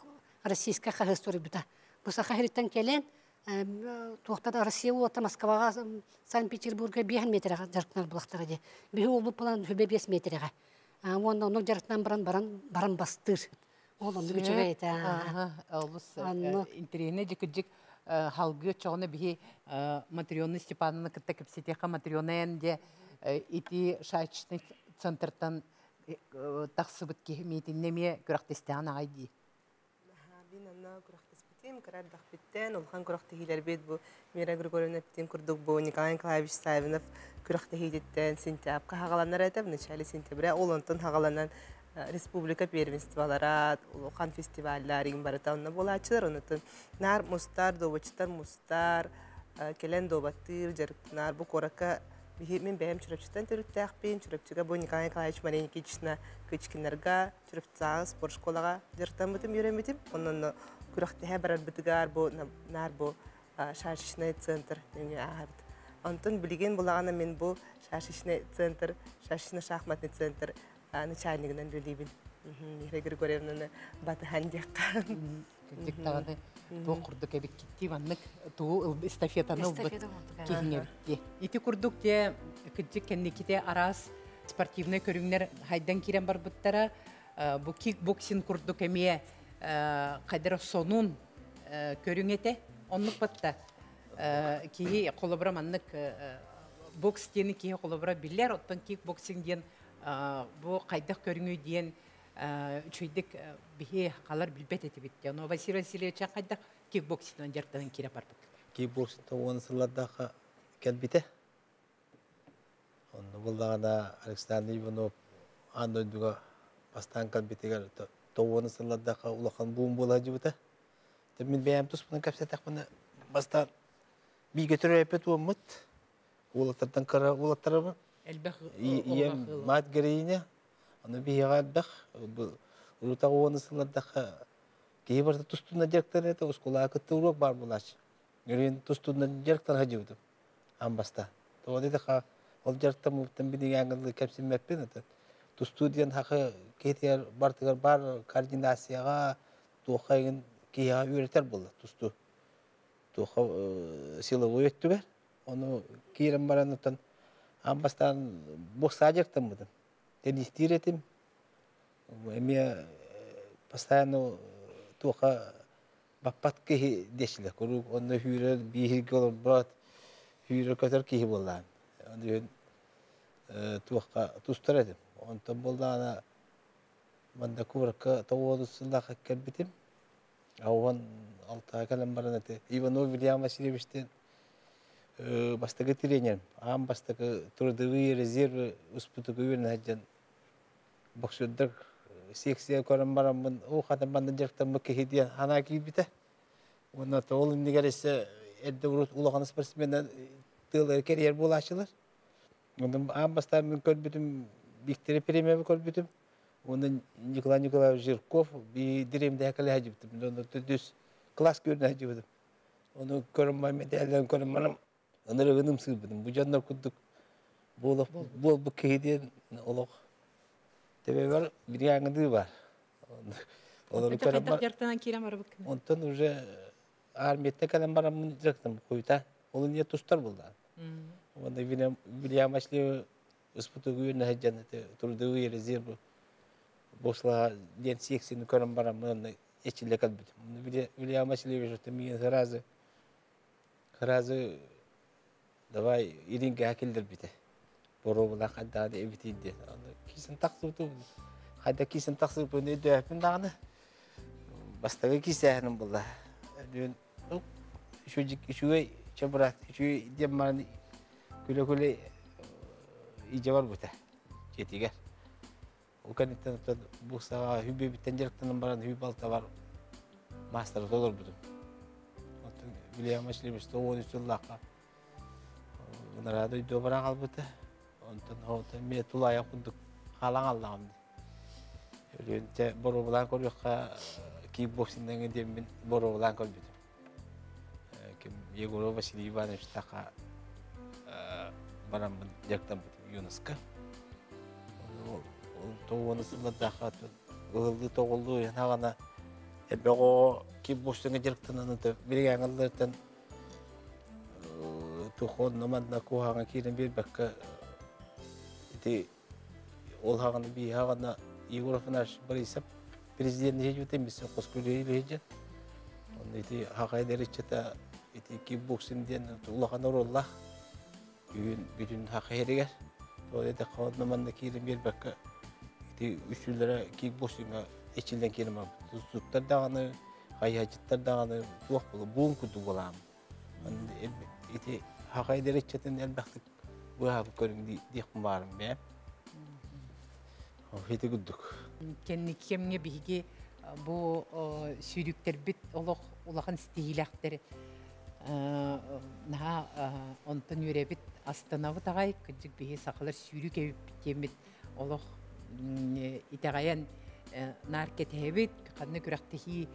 российскай хаһыат суруйбута. Бу саха сириттэн кэлэн туохта да Россия уота Москваҕа, Санкт-Петербурга 5 метрэҕэ дьарыктанар булахтара дии. Биһи уолбут булан хүбэ 5 метрэҕэ. Уонна оннук дьарыктанан баран баран баран бастыыр. Ол оннук үчүгэй этэ. Олус интэриэһинэй дьикирдьик халгыы оччоҕуна биһи Матрена Степановна кытта кэпсэтиэххэ. Матрена эн де ити шашечный центртан тахсыбыт киһи миитиннэ эмиэ күрэхтэстэҕин аҕай дии. Мин онно күрэхтэспитим, кыра эрдэхпиттэн улахан күрэхтэһиилэрбит бу Мира Григорьевна эппитин курдук бу Николай Николаевич Саввинов күрэхтэһиититтэн сентябрьга хаҕаланар этэ, в начале сентября, ол онтон хаҕаланан республика первенстволара, улахан фестиваллар иҥ барыта онно буолааччылар. Онутун наар мустар, дуобаччытар мустар, кэлэн дуобаттыыр, дьарыктанар. Бу куоракка биһи мин бэйэм Чурапчыттан төрүттээхпин. Чурапчыга бу Николай Николаевич Мария Никитична Кычкиннарга Чурапчытааҕы спортшколаҕа дьарыктаммытым, үөрэммитим. Онон күрэхтэһэ барарбытыгар бу наар бу шашечный центр нөҥүө ааһабыт. Онтон билигин булаҕана мин бу шашечный центр, шашечно-шахматный центр начальнигынан үлэлиибин. Мира Григорьевнаны батыһан диэххэ. Кырдьык даҕаны туох курдук эбиккитти маннык тугу эстафетаны ылбыт киһиҥ Ити курдук те кырдьык кэнниките араас спортивнай көрүҥнэр хайдан киирэн барбыттара. Бу кикбоксинг курдук эмиэ хайдара сонун көрүҥ этэ. Оннук батта киһи холобура маннык бокс диэни киһи холобура билэр, оттон кикбоксинг диэн бу хайдах көрүҥүй диэн үчүгэйдик биһи халар билбэт этибит. Ону Василий Васильевич хайдах кикбоксинан дьарыктанан киирэ барбыт? Кикбоксинг 10 сыллардаахха кэлбитэ. Онно буллаҕына Александр Иванов аан дойдуга бастаан кэлбитигэр 90 сыллардаахха улахан буум буола сылдьыбыта. Мин бэйэм туспунан кэпсэтэхпинэ бастаан бииргэ төрөөппүт уоммут уолаттартан кыра уолаттарым элбэх ийэм мать героиня аны биһиэхэ элбэх урутаҕа уону сыллардахха киһи барыта тустууна дьарыктанар этэ оскуолаҕа кытта уруок баар буолааччы Герин тустууна дьарыктана сылдьыбытым аан бастаан тоҕо диэтэххэ ол дьарыктаммыттан билигин кэпсиммэппин это тустуу диэн хахы киһитигэр барытыгар баар координацияҕа туохха игин киһиэхэ үөрэтэр буолла тустуу туохха силовой өттүгэр ону киирэн баран оттон аан бастаан боксаа дьарыктаммытым теннистиир этим эмиэ постоянно туохха баппат киһи диэчилэр куруук онно сүүрэр бииһиргэ олорбот сүүрэр көтөр киһи буоллаан ону туохха тустар этим онтон буоллаҕына манна куоракка тоҕуону сыллаахха кэлбитим Уон алтаҕа кэлэн баран ити Иванов Вильям Васильевичтыын бастакы тренерим, аан бастакы трудовые резервы успутугу үөрэнэ сылдьан боксердар секция көрөн бараммын, оо хата манна дьарыктаммыт киһи диэн санаа киирбитэ. Уонна ол иннигэр өссө эрдэ урут улахан спортсменнар тыалары кэрийэр буолааччылар. Онон аан бастаан мин көрбүтүм, Виктор Ефремовы көрбүтүм. Уонна Николай Николаевич Жирков биир кэлэ сылдьыбытым. Онно төрдүс класс көрүнэ сылдьыбытым. Ону көрөн баран мэдээллэрин көрөн баран ынырыгын ымсыырбытым. Бу дьоннор курдук буолбут киһи диэн олох төбөбөр бириаҥыдыы бар. Олору көрөн бар. Дьарыктанан киирэн барбыккын. Онтон уже армияттан кэлэн бараммын дьарыктам хуйта. Ол не тустар булда. Уонна Вильям Васильевич ыспытыгы сылдьан трудовые резервы босла диэн секцияны көрөн бараммын эчиллэ кэлбитим. Вильям Васильевич миигин сразу сразу давай ирингэ киллэрбитэ. Боруобулаах хайдаҕын эбитий диэн. Кисэн тахсыбытым хайда кисэн тахсыбыппын өйдөөппүн даҕаны бастакы киисээһиним буолла. Үчүгэй чэ брат үчүгэй диэн баран күлэ-күлэ илдьэ барбыта дьиэтигэр. Ол кэнниттэн бу саҕа хүбүбүттэн дьарыктанан баран хүб балтабар маастары толорбутум. Оттон Вильям Васильевич 93 сыллаахха ынараа дойдуга баран хаалбыта. Онтон оҕото эмиэ тулаайах курдук хаалан хааллаҕым дии. Өлүөнчэ боруобалаан көрүөххэ кикбоксинг диэммин боруобалаан көрбүтүм. Ким Егоров Василий Иванович таха бараммын дьарыктаммытым юноска. Ол тоҕуону сыллардаахха ыһыллыы тоҕуллуу хаҕана элбэх оҕо кикбоксиҥҥа дьарыктанан билигин тухон манна куһаҕан киирэн биэрбэккэ ити ол хаҕана бии хаҕана Егор Афанасьевич Борисов президент иһдьүтэ миссэ хоскулиһи онно ити хахайдар иччата ити кикбоксинг диэн улахан оруоллаах бүгүн бүтүн хахайырыгар ол этэххэ онно манна киирэн биэрбэккэ ити үсүлэрэ кикбоксиҥҥа эчиллэн киирэн барбыт туттар даҕаны хайыһаччыттар даҕаны туох буола буун курдук буолаам ити хахайдар иччэтин элбэхтик быһаабыт көрүҥ диэхпин баарым бэйэм. Ити курдук. Кэнники кэмҥэ биһиги бу сүүрүктэрбит олох улахан ситиһиилээхтэр наһаа онтон үөрэбит астынабыт аҕай кырдьык биһи сахалар сүүрүк эбиппит диэммит олох итэҕэйэн наар кэтэһэбит ханна күрэхтэһии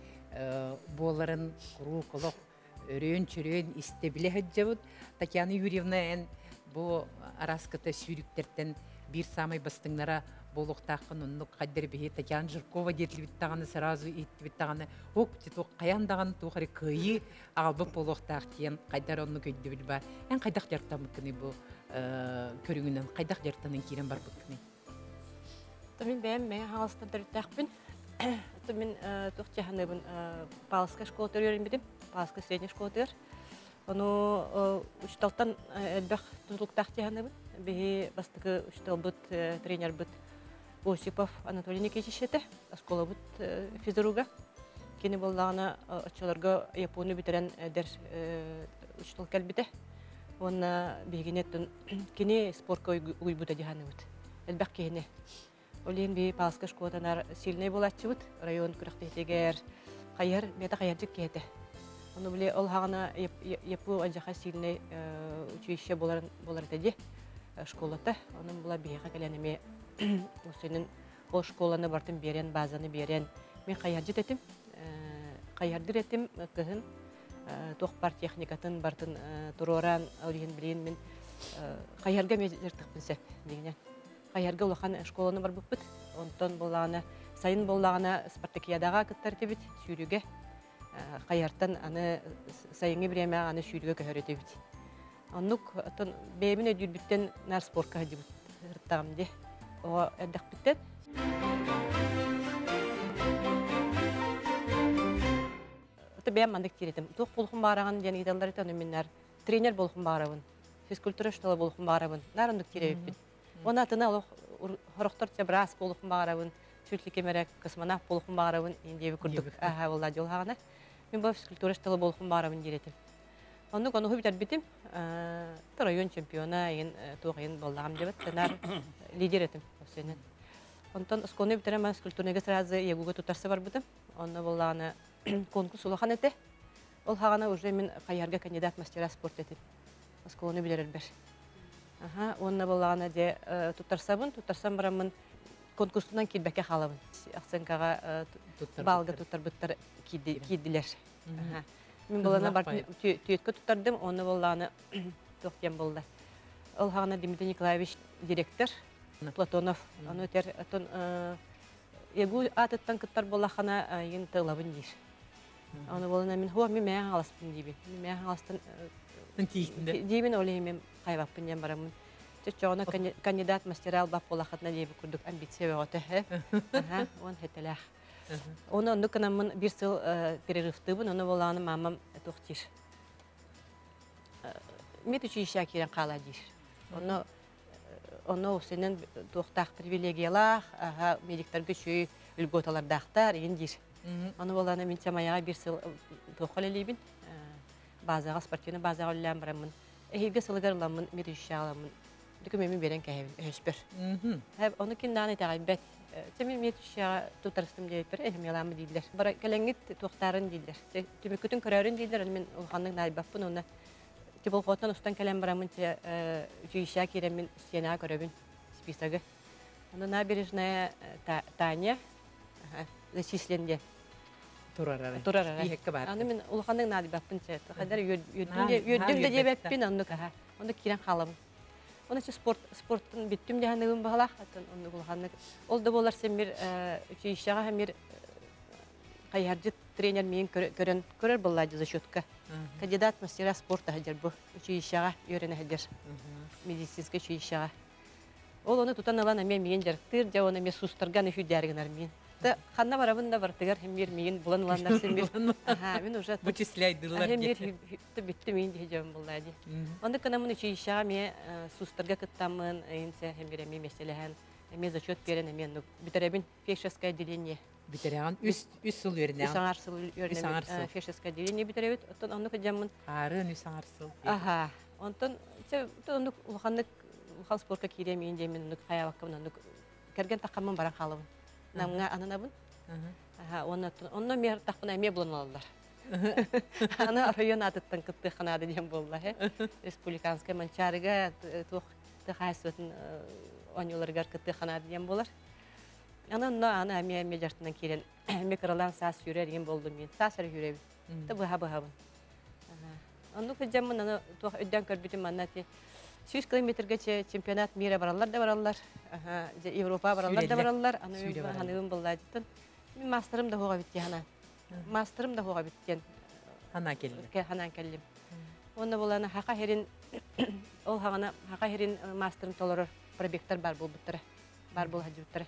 буоларын куруук олох өрөөн-чөрөөн истэбилэ сылдьабыт. Татьяна Юрьевна эн бу араската сүүрүктэртэн биир саамай бастыҥнара буолуохтааххын оннук хайдар биһи Татьяна Жиркова диэтилибит даҕаны сразу ииттибит даҕаны ок хайан даҕаны туох эрэ кыайыы аҕалбыт буолуохтаах диэн хайдар оннук өйдөбүл баар. Эн хайдах дьарыктаммыккыный бу көрүҥүнэн хайдах дьарыктанан киирэн барбыккыный? Мин бэйэм мэҥэ хаҥаластан төрүттээхпин. Мин туох дьаһаныбын Павловскай школатыгар үөрэммитим. Павловскай средней школатыгар. Ону учууталтан элбэх тутулуктаах дьаһаныбын. Биһи бастакы учууталбыт, тренербит Осипов Анатолий Никитич этэ. Оскуолабыт физруга. Кини буоллаҕына оччолорго Японию бүтэрэн эдэр учуутал кэлбитэ. Уонна биһигини кини спортка уйбута дьаһаныбыт. Элбэх киһини. Ол иһин биһи Павловскай школатанар сильнай буолааччыбыт. Район күрэхтэһиитигэр хайыһар, бэйэтэ хайыһардьыт киһи этэ. Ону били ол хаҕана ЯПУ адьаха сильнай училище буоларын буолар этэ дии школата. Онон була биһиэхэ кэлэн эмиэ усунун ол школаны бартын биэрэн, базаны биэрэн мин хайыһардьыт этим. Хайыһардыр этим кыһын туох бар техникатын бартын туруоран ол иһин билигин мин хайыһарга эмиэ дьарыктахпын сөп дигинэн. Хайыһарга улахан школаны барбыппыт. Онтон буоллаҕына сайын буоллаҕына спартакиадаҕа кыттар этибит сүүрүүгэ. Хайыһартан аны сайыҥҥы бириэмэҕэ аны сүүрүүгэ көһөр этибит. Оннук оттон бэйэбин өйдүүрбүттэн наар спортка сылдьыбыт сырыттаҕым дии. Оҕо эрдэхпиттэн. Ото бэйэм маннык диир этим. Туох буолуохун баараҕын диэн ыйыталлар этэ, ону мин наар тренер буолуохун баарабын, физкультура учуутала буолуохун баарабын. Наар оннук диир эбиппин. Уонна атына олох хорохтор быраас буолуохун баҕарабын, чуть ли ким эрэ космонавт буолуохун баҕарабын диэби курдук аха буолла дьулһаҕына. Мин бу физкультура учуутала буолуохун баҕарабын диир этим. Оннук онуһу бүтэрбитим. Район чемпиона иин туох иин буоллаҕым диэбит. Наар лидер этим осенен. Онтон оскуоланы бүтэрэн ман физкультурныйга сразу ЯГУга туттарса барбытым. Онно буоллаҕына конкурс улахан этэ. Ол хаҕана уже мин хайыһарга кандидат мастера спорта этим. Оскуоланы билэрэрбэр. Аха, уонна буоллаҕына дьэ туттарсабын, туттарсан бараммын конкурсунан киирбэккэ хаалабын. Оценкаҕа балга туттарбыттар киирдилэр. Мин буолана бар түөткө туттардым, онно буоллаҕына туох диэн буолла. Ол хаҕана Дмитрий Николаевич директор Платонов, ону этэр, оттон ЯГУ аатыттан кыттар буоллаххына айын тылабын диир. Ону буолана мин хуа мин мээн хааласпын диибин. Мин мээн хааластан диибин ол иһин мин хайбаппын диэн бараммын. Чочоҕуна кандидат мастера албап буолахатына диэби курдук амбиция бөҕөтө. Аха, он хетелээх. Оны оннук гынаммын бир сыл перерывтыыбын, ону буолааны мамам туох диир. Мет училищеға киирэн хаала диир. Онно онно сенен туохтаах привилегиялаах, аха, медиктарга үчүгэй льготалардаахтар игин диир. Ону буолааны мин Чамайаҕа бир сыл туохха үлэлиибин. Базаҕа, спортивный базаҕа үлэлээн бараммын. Эһиилги сылыгар ыламмын, медучилищеҕа ыламмын. Дүкүмүөмүн биэрэн кэһэбин, өһөспөр. Ону ким даҕаны итэҕэйбэт. Чэ мен түшәгә тутарыстым диэппэр эһимиаламы дииллэр. Бара кэлэҥҥит туохтаарын дииллэр. Чэ түмүккүтүн көрөөрүн дииллэр, мен улаханнык наайбаппын уонна Тиболхоттан устан кэлэн бараммын чэ училищеҕа киирэммин стенаҕа көрөбүн списогы. Онно набережная Таня зачислен диэн Турар турар арай. Биһэккэ бар. Аны мин улаханнык наадыйбаппын чэ. Хаддар үөрдүм да диэбэппин оннук аха. Оннук киирэн хаалабын. Оны спорт спорттун бүттүм дьаһаныгым баһалаах атын оннук улаханнык. Ол да буолар сэммир училищеҕа хэмир хайыһардьыт тренер миин көрөн көрөр буоллаадьы зачетка. Кандидат мастера спорта сылдьар бу училищеҕа үөрэнэ сылдьар. Медицинскэй училищеҕа. Ол ону тутан ылан эмиэ миин дьарыктыыр, дьэ оны эмиэ суустарга аны сүүрдээри гынар миин. Та ханна барабын да бартыгар химмир миин булан ыланнар симмир. Аха, мин уже Вычисляйдылар химмир диэн. бүттү миин дии дьон буллаа ди. Онды кынамын училищеҕа эмиэ суустарга кыттаммын, инсе химмир эмиэ меселеһэн, эмиэ зачет берен эмиэ бүтэрэбин фельдшерское отделение. Бүтэрэҕин үс үс сыл Үс үөрэнэҕин. аҥар сыл Үс аҥар сыл. үөрэнэбит фельдшерское отделение бүтэрэбит. Оттон оннук дьаммын Аарыан үс аҥар сыл. Аха. Онтон чэ оннук улаханнык улахан спортка киириэм иин диэмин оннук хайаабаккабын оннук кэргэн таххаммын баран хаалабын. Намҥа ананабын. Аха, уонна онно миэр тахпына эмиэ булан алаллар. Аны район аатыттан кыттыахханаада диэн буолла э. Республиканскай Манчаарыга туох тыхаайсыбытын оонньууларыгар кыттыахханаада диэн буолар. Аны онно аны эмиэ эмиэ дьартынан киирэн эмиэ кыралаан саас сүүрэр иин болдум мин. Саас эрэ сүүрэбин. Та быһа быһабын. Оннук сылдьаммын аны туох өйдөөн көрбүтүм манна ти 100 километрга чемпионат мира бараллар да бараллар. Европа бараллар да бараллар. Аны ханыгым буллаадыттан. Мин мастерым да хуга битти хана. Мастерым да хуга биттен. Хана келли. Ханан келлим. Онна буланы хака херин ол хагана хака херин мастерым толорор пробегтар бар болбуттара. Бар бол хаджуттара.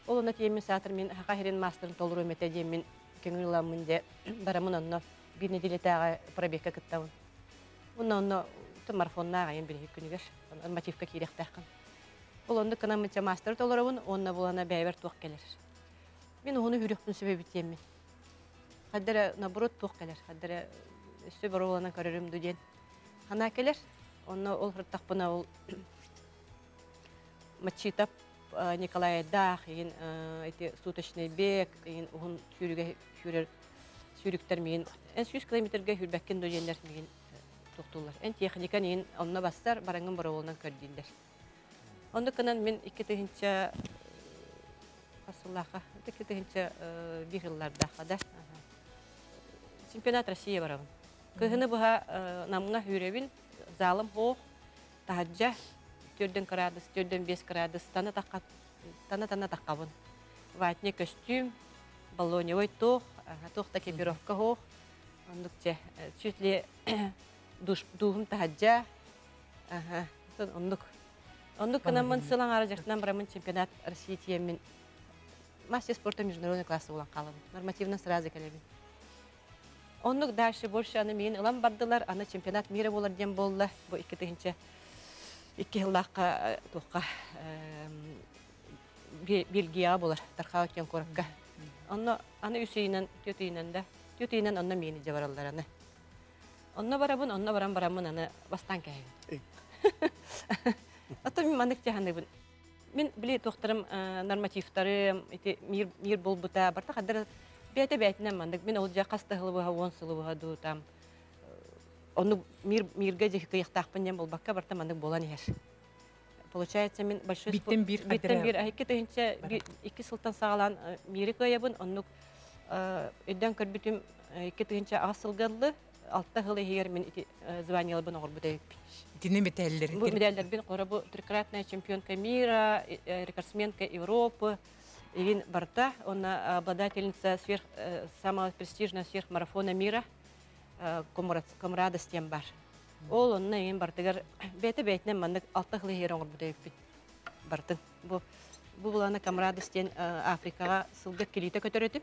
Ол онна тиемин саатыр мен хака херин мастерым толору мете диемин көңүл ыламмын де барамын онно бир неделетааҕы пробегка кыттабын. Онно онно марафоннааҕы айан бир күнүгэр мотивка киириэхтээххин. Ол онно кынаммыча мастер толоробун, онно булана бэйбэр туох кэлэр. Мин уһуну хүрүөхпүн сөбөбүт Хаддара наоборот туох кэлэр. Хаддара өссө боруоланан көрөрүм ду диэн. Ханаа кэлэр. Онно ол хыртахпына ол Мачитап Николай Дах, ин эти суточный бег, ин уһун сүүрүгэ сүүрэр сүүрүктэр миин эн 100 километрге хүрбэккин до диэннэр миин тохтуллар. Эн техникан ин онно бассар бараңын боруоланан көрдииллэр. Онно кынан мин 2 тыһынча хасыллаха, 2 тыһынча бир ыллардаха да. Чемпионат России барабын. Кыһыны быһа намҥа хүребин, залым хоох, таһаджа, түрден градус, түрден 5 градус, тана таққа, тана тана таққабын. Ватный костюм, баллоневой туох, туох та экипировка хоох. Ондук че, чуть ли дуухум таһаджа, оннук. Оннук кынаммын сылаң ара жактынан барамын чемпионат России тиеммин. Мастер спорта международный классы болан қалабын. Нормативно сразу келебин. Оннук дальше больше аны миин ылан бардылар, аны чемпионат мира болар дем болла. Бу 2 тыһынча 2 жыллааққа туққа Бельгия болар, Тархау тен коракка. Онно аны үсейинен, төтейинен да, төтейинен онно миини жабараллар аны. Онно барабын, онно баран барамын аны бастан кәйбин. Ата мин манык тяханыбын. Мин били тохтарым нормативтары, ити мир мир болбута, барта хаддар бәйте бәйтинен мандык. Мин ол жа каста хылыбыха, он сылыбыха ду там. Оны мир мирге же кыяктаакпын дем болбакка барта мандык болан ихер. Получается, мин большой Биттен бир биттен бир 2 тыһынча 2 сылтан сагалан мири кыябын, оннук өйдөн көрбүтүм 2 тыһынча сылгаллы алта хыл ихигер мин ити званиялабын оҕорбут эбиппин. Итини металлер. Бу медальдербин кора бу трикратная чемпионка мира, рекордсменка Европы, Ирин Барта, она обладательница сверх, самого престижного сверхмарафона мира, Комрада бар. Ол онна ең бартыгар бәйті бәйтінен мандык алты хылы хер оңыр бұдай бартын. Бу бу буланы Комрада стен Африкаға сылгы келите көтөрөтүм.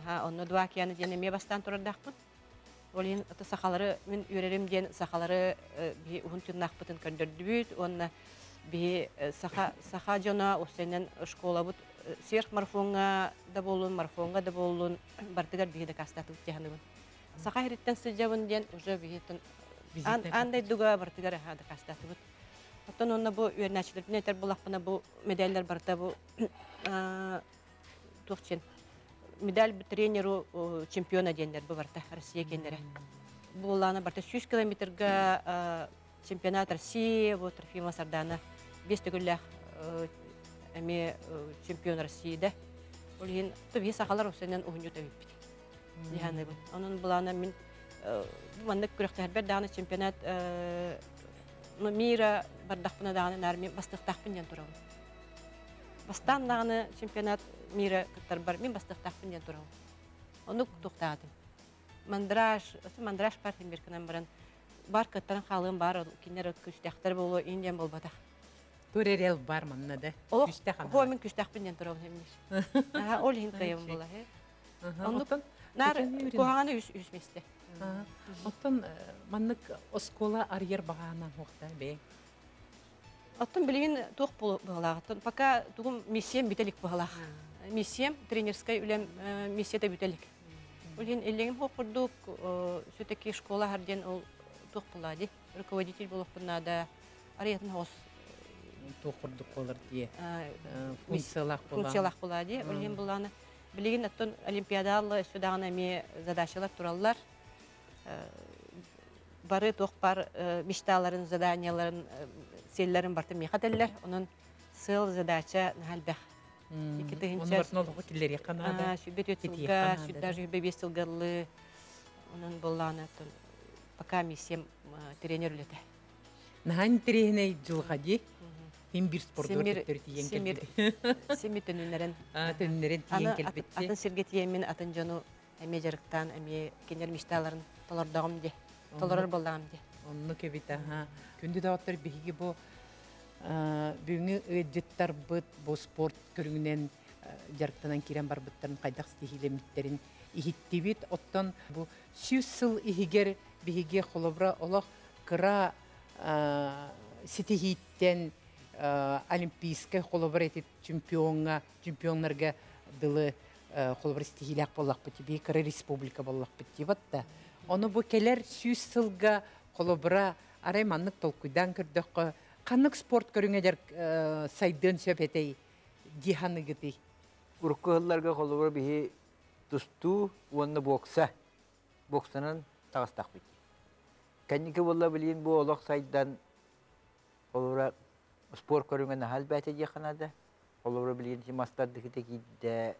Аха, онно дуа океаны диэн эмиэ бастаан турардаахпын. Ол иһин ата сахалары мин үөрэрим диэн сахалары биһи уһун тыыннаахпытын көрдөрдүбүт уонна биһи саха саха дьоно уссэнэн школабыт сверхмарафоҥҥа да буоллун, марафоҥҥа да буоллун бартыгар биһи дакаастаатыбыт дьаһаныбын. Саха иһириттэн сылдьабын диэн уже биһиттэн андай дуга бартыгар аха дакаастаатыбыт. Оттон онно бу үөрнээчилэрбин этэр булахпына бу медальлар барыта бу Туох медаль тренеру чемпиона диэннэр бу барта Россия кеннере. Буллана барта 100 километрга чемпионат России, вот Трофима Сардана бес төгүллэх эми чемпион Россияда. Ол иһин туби сахалар осенен уһунню төбүппит. Диханыбын. Онон булана мин маннык күрөхтәһәрбер дааны чемпионат ну мира бардахпына дааны нар мен бастыктахпын ден турабын. Бастан дааны чемпионат мира кыттар бар мен бастыктахпын ден турабын. Ону туктаатым. Мандраж, мандраж партия биркенен баран бар кыттарын халыым бар, кинер күстәхтер болу индиан болбатах. Туререл бар манна да. Күстәх. Хо мен күстәхпин ден турабын хемнеш. Ол хин кыйым була. Оннук нар кухаганы үс үс месте. Оттон маннык оскола арьер багаанан хуакта бе. Оттон билигин туох буолаах. Пока тугум миссиям бүтелик буолаах. Миссиям тренерская үлем миссията бүтелик. Улин эллегим хокурдук все-таки школа харден ол туох булади. Руководитель болохпунада ариятын хос туох курдук болар дие. Функциялах була. Функциялах булади. Улин буланы билигин оттон олимпиадалы сүдагына ми задачалар тураллар. Бары туох бар мечталарын, заданияларын, целлерин барты мехателлер. Онун сыл задача нахалбах. Оны бартын олығы киллер яканада. Сүбет өтсілга, даже бес сылгалы. Онун болланы пока миссиям тренер үлете. Нахан тренер жылға Хим бир спорт тиен келбит. Семир төнүннерен. Төнүннерен тиен келбит. Атын сирге тиен атын жону эме жарыктан, эме кенер мечталарын толордогум де. Толорор болдагым де. Онну кебит аха. Күндү да биһиги бу бүгүнгү ыджыттар быт бу спорт көрүңүнен жарыктанан кирен барбыттарын кайдак стихилемиттерин ихиттибит. Оттон бу сүүс сыл ихигер биһиги холобра олох кыра ситихиттен олимпийская холобра этип чемпионга чемпионнарга дылы холобра стихилях боллакпыт би кыра республика боллакпыт дибатта. Ону бу келер сүүс сылга холобра арай маннык толкуйдан көрдөккө каннык спорт көрүңө сайдын сөп этей диханыгыты. Урукку хылларга холобра биһи тустуу уонна бокса. Боксанан тагыстак бит. Кәнники болла билин бу олох сайдан холобра спорт көрүңө нахал бәте диханада. Холобра билин мастар дихите кидде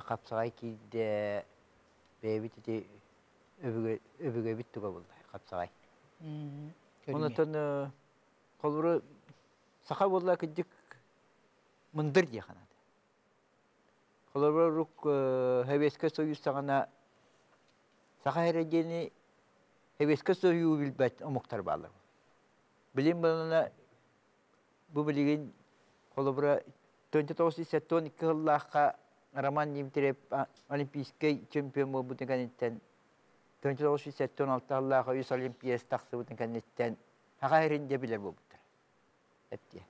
капсагай кидде бэбит ити өбүгө өбүгө бит туга болду капсагай. Онотон холобра саха болла киддик мындыр диханада. Холобра рук Хевеске союз сагана саха херегени Хевеске союз билбет омуктар баалар. Билим балана бу билигин холобра 1992 хыллаахха Роман Дмитриев олимпийский чемпион болбутун кэнниттен 1976 хыллаахха үс олимпиас тахсыбытын кэнниттен хаха херинде билер болбуттар. Эптие.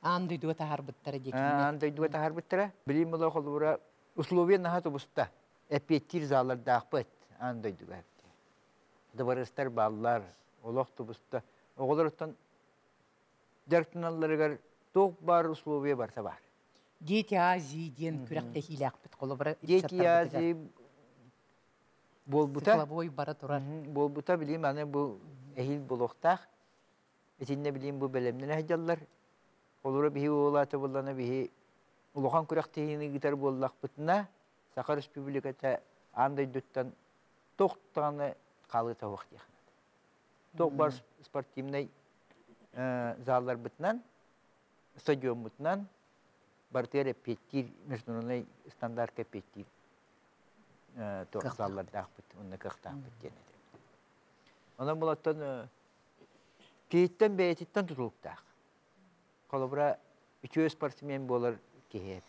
Аан дойдуга тахарбыттара декинне. Аан дойдуга тахарбыттара. Билим була холобра условия наха тубуста. Эппиеттир залар даахпыт аан дойдуга эптие. Дыбарыстар баллар, олох тубуста. Оголор жарктыналларыгар тоқ бар условия барса бар. Дети Азии ден күрәктә хиләкпит холобра. Дети Азии болбута. Цикловой бара турар. Болбута билим аны бу эхил болохтах. Этинне билим бу белемнен хәҗаллар. Олора биһи олаты буллана биһи улахан күрәктәһини гитар боллакпытна Саха Республиката андай дүттан тоқтаны калы тавак дияхнат. Тоқ бар спортивный заллар бытынан, стадион бытынан, бартер петтир, международный стандарт петтир тоқ заллар дақпыт, онны кықтақпыт денеді. Онан булаттан кейттен бәйтиттен tutulуктақ. Холобра үчөө спортсмен болар кеһеп.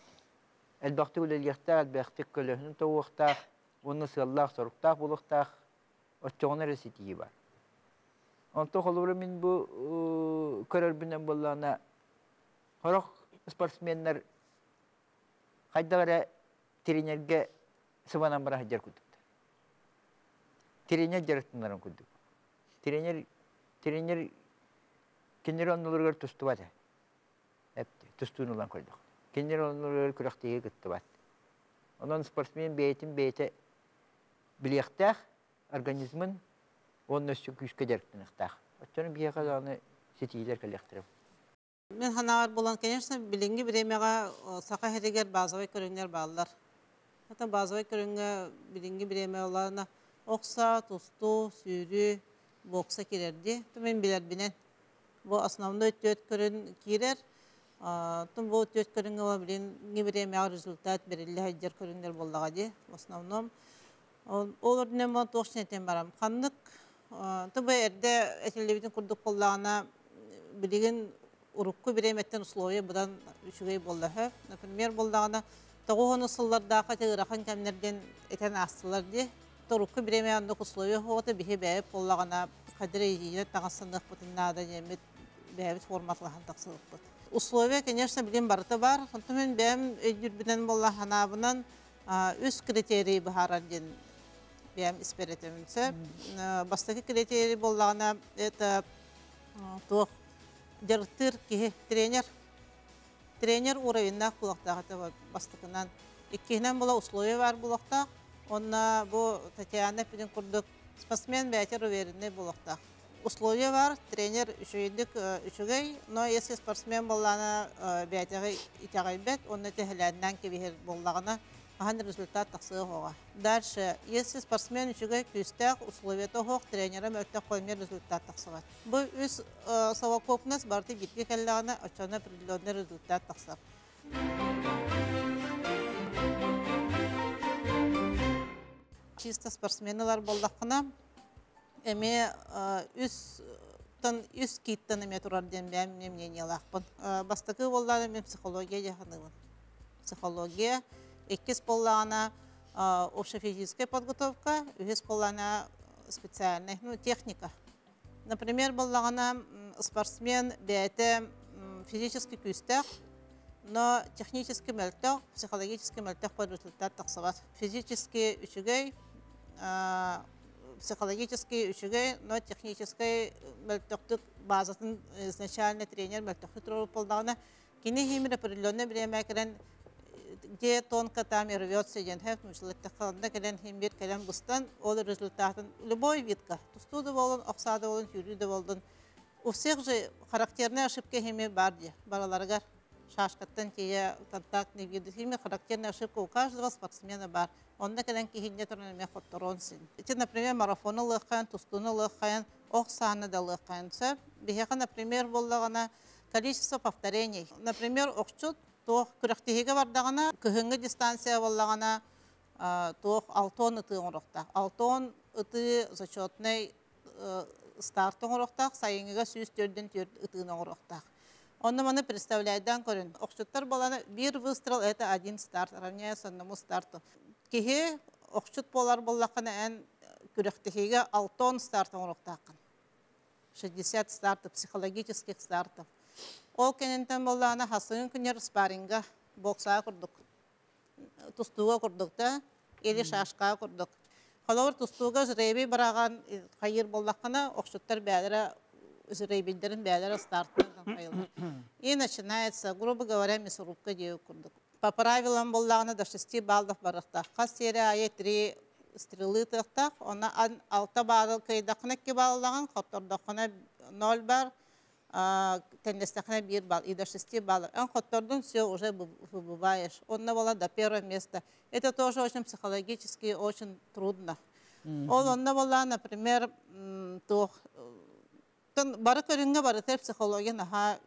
Әлбәхти үлелгәхтәк, әлбәхти көлөһүн тоуақтақ, оны сыллақ, соруктақ булуқтақ, отчоғын әресетиги бар. Онто холобра мин бу көрөрбүнен боллана хорох спортсменнер хайдагара тренерге сыбанан бара хаджар кудуктар. Тренер жарыттынарын кудук. Тренер тренер кенер оннуларгар тустубата. Эпти тустуун улан көрдөх. Кинилэр оннугар күрэхтэһиигэ кыттыбат. Онон спортсмен бэйэтин бэйэтэ билиэхтээх, организмын уонна өссө күүскэ дьарыктаныахтаах. Оччону биһиэхэ даҕаны ситиилэр кэлиэхтэрэ. Мин санаабар буолан, конечно, билиҥҥи бириэмэҕэ саха иһигэр базовай көрүҥнэр бааллар. Это базовай көрүҥҥэ билиҥҥи бириэмэ олаана охса, тустуу, сүүрүү, бокса киирэрди. Мин билэрбинэн бу основной түөрт көрүн киирэр. Тум бу түөрт көрүҥҥэ билиҥҥи бириэмэҕэ результат бериллэ сылдьар көрүҥнэр буоллаҕа дии, в основном. Ол үрдүнэн буолан туох этэн барам. Ханнык тубу эрдэ этиллибитин курдук буоллаҕына, билигин урукку бириэмэттэн условия быдан үчүгэй буолла. Например, буоллаҕына, тоҕуһуну сыллардаахха ыарахан кэмнэрден этэн аастылар дии. Урукку бириэмэ оннук условия хоҕото биһи бэйэбит буоллаҕына хадыр ийиинэ таҥассаныахпытын наада диэммит бэйэбит форматлаһан тахсыбыппыт. Условия, конечно, билим барыта бар. Онтон мин бэйэм өйдүүрбүнэн буолла ханаабынан үс критерий быһаарар диэн бэйэм испэретемин сөп. Бастакы критерий буоллаҕына, это туох дьарыктыыр киһи, тренер. Тренер уровеннаах буолуохтаах это бастакынан. Иккиһинэн була условия бар буолуохтаах. Онна бу Татьяна эппитин курдук спортсмен бэйэтэ уверенный буолуохтаах. Условия бар, тренер үчүгэйдик үчүгэй, но если спортсмен буоллаана бэйэтэҕи итэҕэйбэт, онно тэһэлээннээн кэбиһэр буоллаҕына, хаһан результат тахсыа хоҕа. Дальше, если спортсмен үчүгэй күүстээх, условията хоох, тренера мөлтөх қоймер результат тахсыбат. Бу үс совокупность барыта бирге кэллэҕинэ, оччоно определенный результат тахсар. Чисто спортсменылар боллаққына, эме үс тан үс кииттен эме турар диэн бэйэм мнениялаахпын. Бастакы боллаана мен психология дьаһаныбын. Психология. Иккис боллаана общефизическая подготовка, үһүс боллаана специальная, ну, техника. Например, боллаҕына спортсмен бэйэтэ физически күүстээх, но технически мөлтөх, психологически мөлтөх результат тахсыбат. Физически үчүгэй, психологически үчүгэй, но технически мөлтөхтүк базатын изначально тренер мөлтөхтүк туруп болдаҕына, кини химир определенное время кэлэн где тонко там и рвется диэн хэп мучлаттахханна кэлэн химир кэлэн быстан ол результатын любой видка тустуу да болун, охсаа да болун, сүүрүү да болдун. У всех же характерная ошибка хими бар ди бараларыгар шашкаттан тие контактный виды хими характерная ошибка у каждого спортсмена бар. Онна кэлэн киһинне туран эме хотторон син. Ити, например, марафону лыххайын, тустууну лыххайын, ох сааны да лыххайын сөп. Биһиэхэ, например, боллаҕына количество повторений. Например, охчут туох күрэхтиһигэ бардаҕына, кыһыҥҥы дистанция боллаҕына туох алтон ытыы оҥоруохтаах. Алтон ытыы зачетный старт оҥоруохтаах, сайыҥҥыга 104 ытыын оҥоруохтаах. Онно маны представляйдан көрүн. Охчуттар боланы бир выстрел это один старт, равняется одному старту. Киһи охчут болар боллақына эн күрэхтиһигэ алтон старт оҥоруохтааххын. 60 стартов, психологических стартов. Ол кэнинтэн боллаана хасыгын күнер спарринга боксаа курдук, тустууга курдук да, или шашка курдук. Холобур тустууга жребий бараган хайыр боллаққана охчуттар бээлere жребийдерин бээлere старттан хайылар. И начинается, грубо говоря, мясорубка дею курдук. По правилам боллаҕына до 6 баллов барахтаах. Хас серия айы 3 стрелы тыахтаах, она алта балл кыйдахына 2 баллаҕын, хоттордоххуна 0 бар, теннестахына 1 балл, и до 6 баллов. Эн хоттордун, все, уже выбываешь. Он была до первого места. Это тоже очень психологически очень трудно. Ол онно была, например, туох бары көрүҥҥэ барытар психология наһаа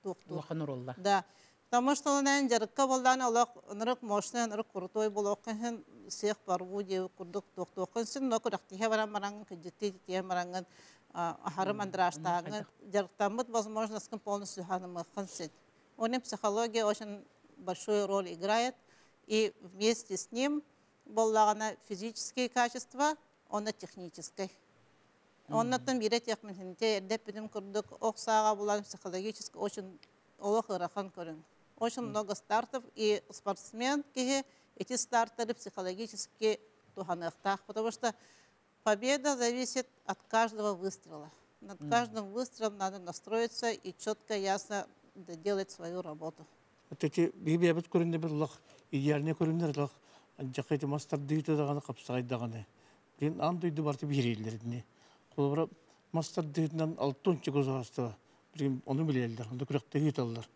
туохтуур. Улахан ролла. Да. Потому что он жарыкка боллаан олох ынырык мощный, ынырык крутой болуоххын всех порву диэ курдук туохтуоххун син, но күрэхтиһэ баран бараҥ кыдьытты тиэ бараҥын ахарым андраштааҥын жарыктаммыт возможностькын полностью ханымыаххын син. Оның психология очень большую роль играет, и вместе с ним боллаҕына физические качества, онно технической. Оннотон бире техмин эрдеп бүтүм курдук ох саага булан психологически очень олох ырахан көрүҥ. Очень много стартов, и спортсмен киһи эти стартеры психологически туханыахтаах, потому что победа зависит от каждого выстрела. Над каждым выстрелом надо настроиться и четко, ясно делать свою работу. Ити биһи бэйэбит көрүннэбит улах идеальный көрүннэр улах анчакайты мастардыыта даҕаны хапсаҕай даҕаны. Билин аан дойду барыта биһирииллэр итини. Холобура мастардыытынан алтонча государство билигин ону билэллэр, онно күрэхтэһии ыыталлар.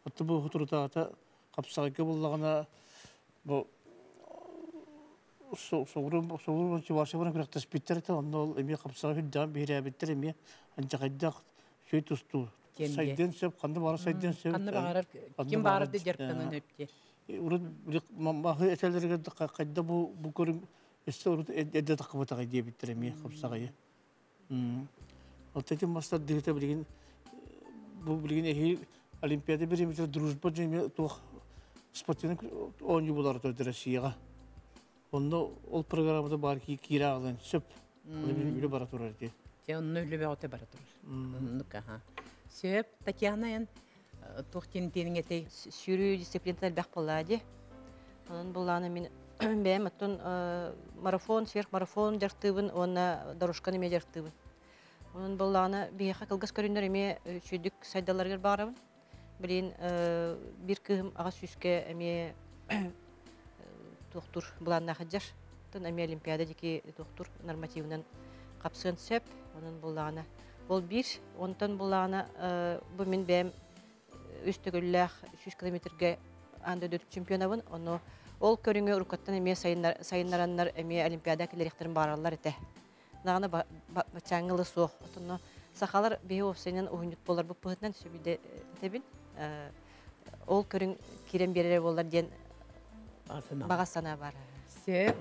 Оттон бу хутурутаата хапсаҕайга буллаҕына бу соҕуруу соҕуруу Чувашия күрэхтэспиттэр этэ, онно ол эмиэ хапсаҕай үрдэҕин биһирээбиттэр эмиэ анчахайдах сүй тустуу. Сайдыан сөп, ханна баҕарар сайдыан сөп. Ханна баҕарар, ким баҕарар да дьарыктанан өптө. Урут маһы этэлэригэр хайда бу бу көрүҥ өссө урут эрдэ таххыбатаҕай диэбиттэр эмиэ хапсаҕайы. Оттон мастар дыһыта билигин бу билигин эһи Олимпиада бириэмэтигэр дружба дьиҥэ туох спортивный оонньуу булар Россияҕа. Онно ол программата баар киирэ аҕалан сөп. Үлэ бара турар дии. Те онно үлэ бөҕөтө бара турар. Оннук аха. Сөп, Татьяна эн туох тиэн этэй? Сүүрүү дисциплината элбэх буоллаа дии. Онон буллаана мин бэйэм оттон марафон, сверхмарафон дьарыктыыбын уонна дорожканы эмиэ дьарыктыыбын. Онон буллаана биһиэхэ кылгас көрүннэр эмиэ сүйдүк сайдалларыгар баарабын. Билин бир кыһым аҕа сүүскэ эмиэ туохтур былааннаах дьар. Тон эмиэ олимпиада дики туохтур нормативынан хапсыан сөп. Онон буллаана ол бир, онтон буллаана бу мин бэйэм үс төгүллээх 100 километрге аан дойду чемпионабын. Ону ол көрүҥү уруккаттан эмиэ сайыннараннар эмиэ олимпиада кэлэриэхтэрин баараллар этэ. Наҕана бачааңылы суох. Отонно сахалар биһи уопсайынан уһунньут болар буппуһутунан сүбүдэ тебин. Ол көрүҥ кирен берер болар диэн баҕа санаа бар. Сөп.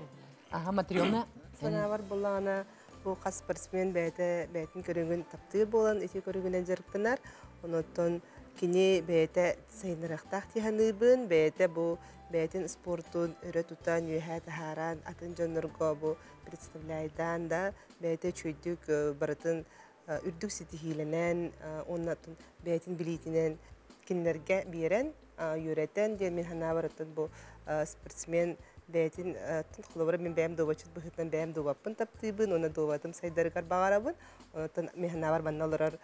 Аха, Матрена. Санаабар буллаҕына бу хас спортсмен бэйэтэ бэйэтин көрүҥүн таптыыр буолан ити көрүҥүнэн дьарыктанар. Онуттан кини бэйэтэ сайыннарыахтаах тиһаныыбын, бэйэтэ бу бэйэтин спортун өрө тутан, үөһээ таһааран, атын дьоннорго бу представляйдаан да бэйэтэ үчүгдүк барытын үрдүк ситиһиилэнэн, оннатын бэйэтин билиитинэн кинилэргэ биэрэн, үөрэтэн диэн мин санаабар бу спортсмен бэйэтин холобура мин бэйэм дуобачыт быһыытынан бэйэм дуобаппын таптыыбын, уонна дуобатым сайдарыгар баҕарабын. Онтон мин санаабар манна олорор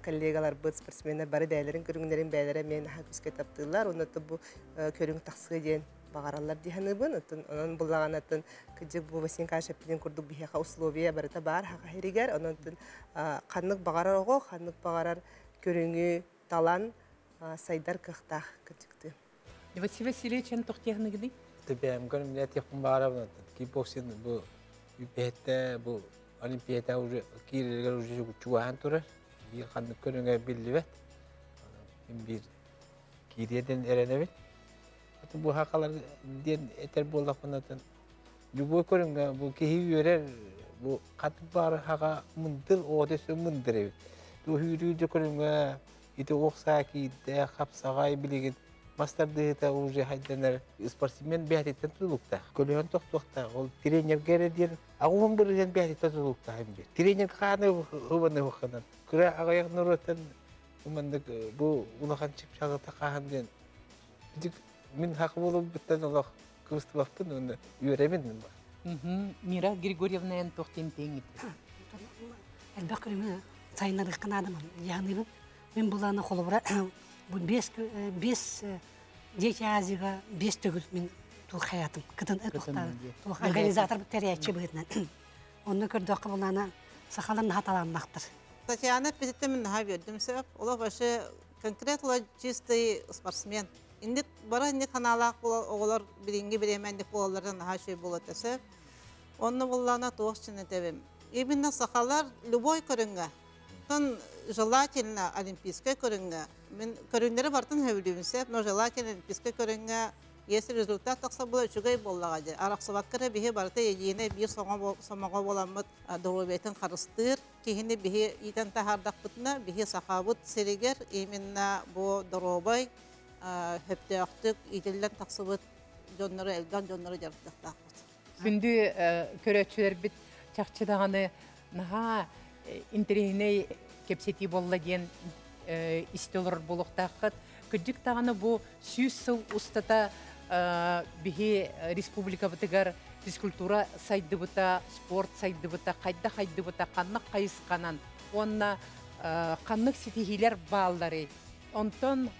коллегаларбыт, спортсменнар бары бэйэлэрин көрүҥнэрин бэйэлэрэ мен аха күскэ таптыыллар, оннотон бу көрүҥ тахсыа диэн баҕараллар дии саныыбын. Оттон онон буллаҕанатын кыдьык бу Василий Кашеппинин курдук биһиэхэ условия барыта баар хаха хэригэр, онон ханнык баҕарар оҕо, ханнык баҕарар көрүҥү талан сайдар кыахтаах кыдьыктыы. Василий Васильевич эн тохтиахныгыный? Бэйэм көрүм этиэхпин баарабын. Кикбоксинг бу үпэһэтте бу олимпиада уже киирэригэр уже чугаһаан турар. Биир ханнык көрүҥэ биллибэт. Мин биир киириэден эрэнэбин. Бу хакалар диэн этер буоллахпынатын любой көрүҥҥэ бу киһи үөрэр бу хатык баары хака мындыр оҕото мындыр эбит. Бу хүүрүү көрүҥҥэ ити ох саа киирдэ хапсаҕай билигин мастардыыта уже хайданар спортсмен бээтиттэн тутулуктаах. Көлөһөн тохтуохтаах. Ол тренерге эрэ диэн агуһун бырыһын бээтиттэн тутулуктаах бир. Тренер хааны хыбаны ханан. Кыра аҕыйах норуоттан уманнык бу улахан чыпчаҕыта хахан диэн. Мин хакы болуп бүттен олох кыбыстыбаппын уонна үөрэмин. Мира Григорьевна эн тохтин теңит. Элбэх көрүҥү сайыннарыахха наадаман. Яһаныыбын. Мин булаана холобура бу бес бес Дети Азияга бес төгүл мин туох хаятым. Кытын тухта туох организатор терячи быһытынан. Онно көрдөккө булаана сахалар наха талааннахтар. Татьяна эппититтэн мин наһаа үөрдүм сөп. Олох вообще конкретно чистый спортсмен. Инник бара инник ханаалаах буолар оҕолор билиҥҥи бириэмэ инник буолалларынан наһаа үчүгэй буолуо сөп. Онно буллаана туох чынэтебим. Именно сахалар любой көрүҥҥэ. Тон желательно олимпийскай көрүҥҥэ. Мин көрүҥнэри бартын хөбүлүүбүн сөп, но желательно олимпийскай көрүҥҥэ если результат тахса була үчүгэй буоллаҕа дии. Арахсыбакка биһи барыта едиинэ биир сомоҕо буоламмыт доруобуйатын харыстыыр. Киһини биһи иитэн таһаардахпытына биһи сахабыт сиригэр именно бу доруобай хөптөөхтүк иитиллэн тахсыбыт дьоннору элбэх дьоннору дьарыктахтаахпыт. Күндү көрөөччүлэрбит чахчы даҕаны наһаа интэриэһинэй кэпсэтии буолла диэн истэ олорор буолуохтааххыт. Кырдьык даҕаны бу 100 сыл устата биһи республикабытыгар физкультура сайдыбыта, спорт сайдыбыта, хайда хайдыбыта, ханнык хайысханан, уонна ханнык ситиһиилэр бааллары. Онтон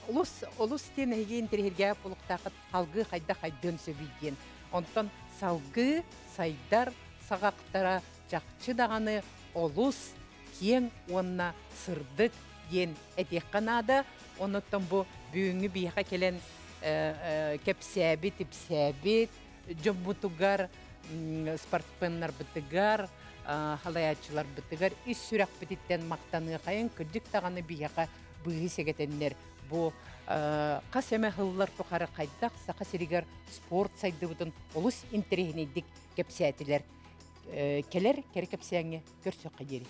олус олус диэн эһиги интэриэһиргээбит буолуохтааххыт салгыы хайдах хайдыан сөбүй диэн. Онтон салгыы сайдар саҕахтара чахчы даҕаны олус киэҥ уонна сырдык диэн этиэххэ наада. Онуттан бу бүгүҥҥү биһиэхэ кэлэн кэпсээбит, ипсээбит дьоммутугар, спортсменнарбытыгар, халайааччыларбытыгар ис сүрэхпититтэн махтаныахайын кырдьык даҕаны биһиэхэ быыһы сэгэтэннэр бу хас эмэ сыллар тухары хайдах Саха сиригэр спорт сайдыбытын олус интэриэһинэйдик кэпсээтилэр. Кэлэр кэрэ кэпсээҥҥэ көрсөххө диэри.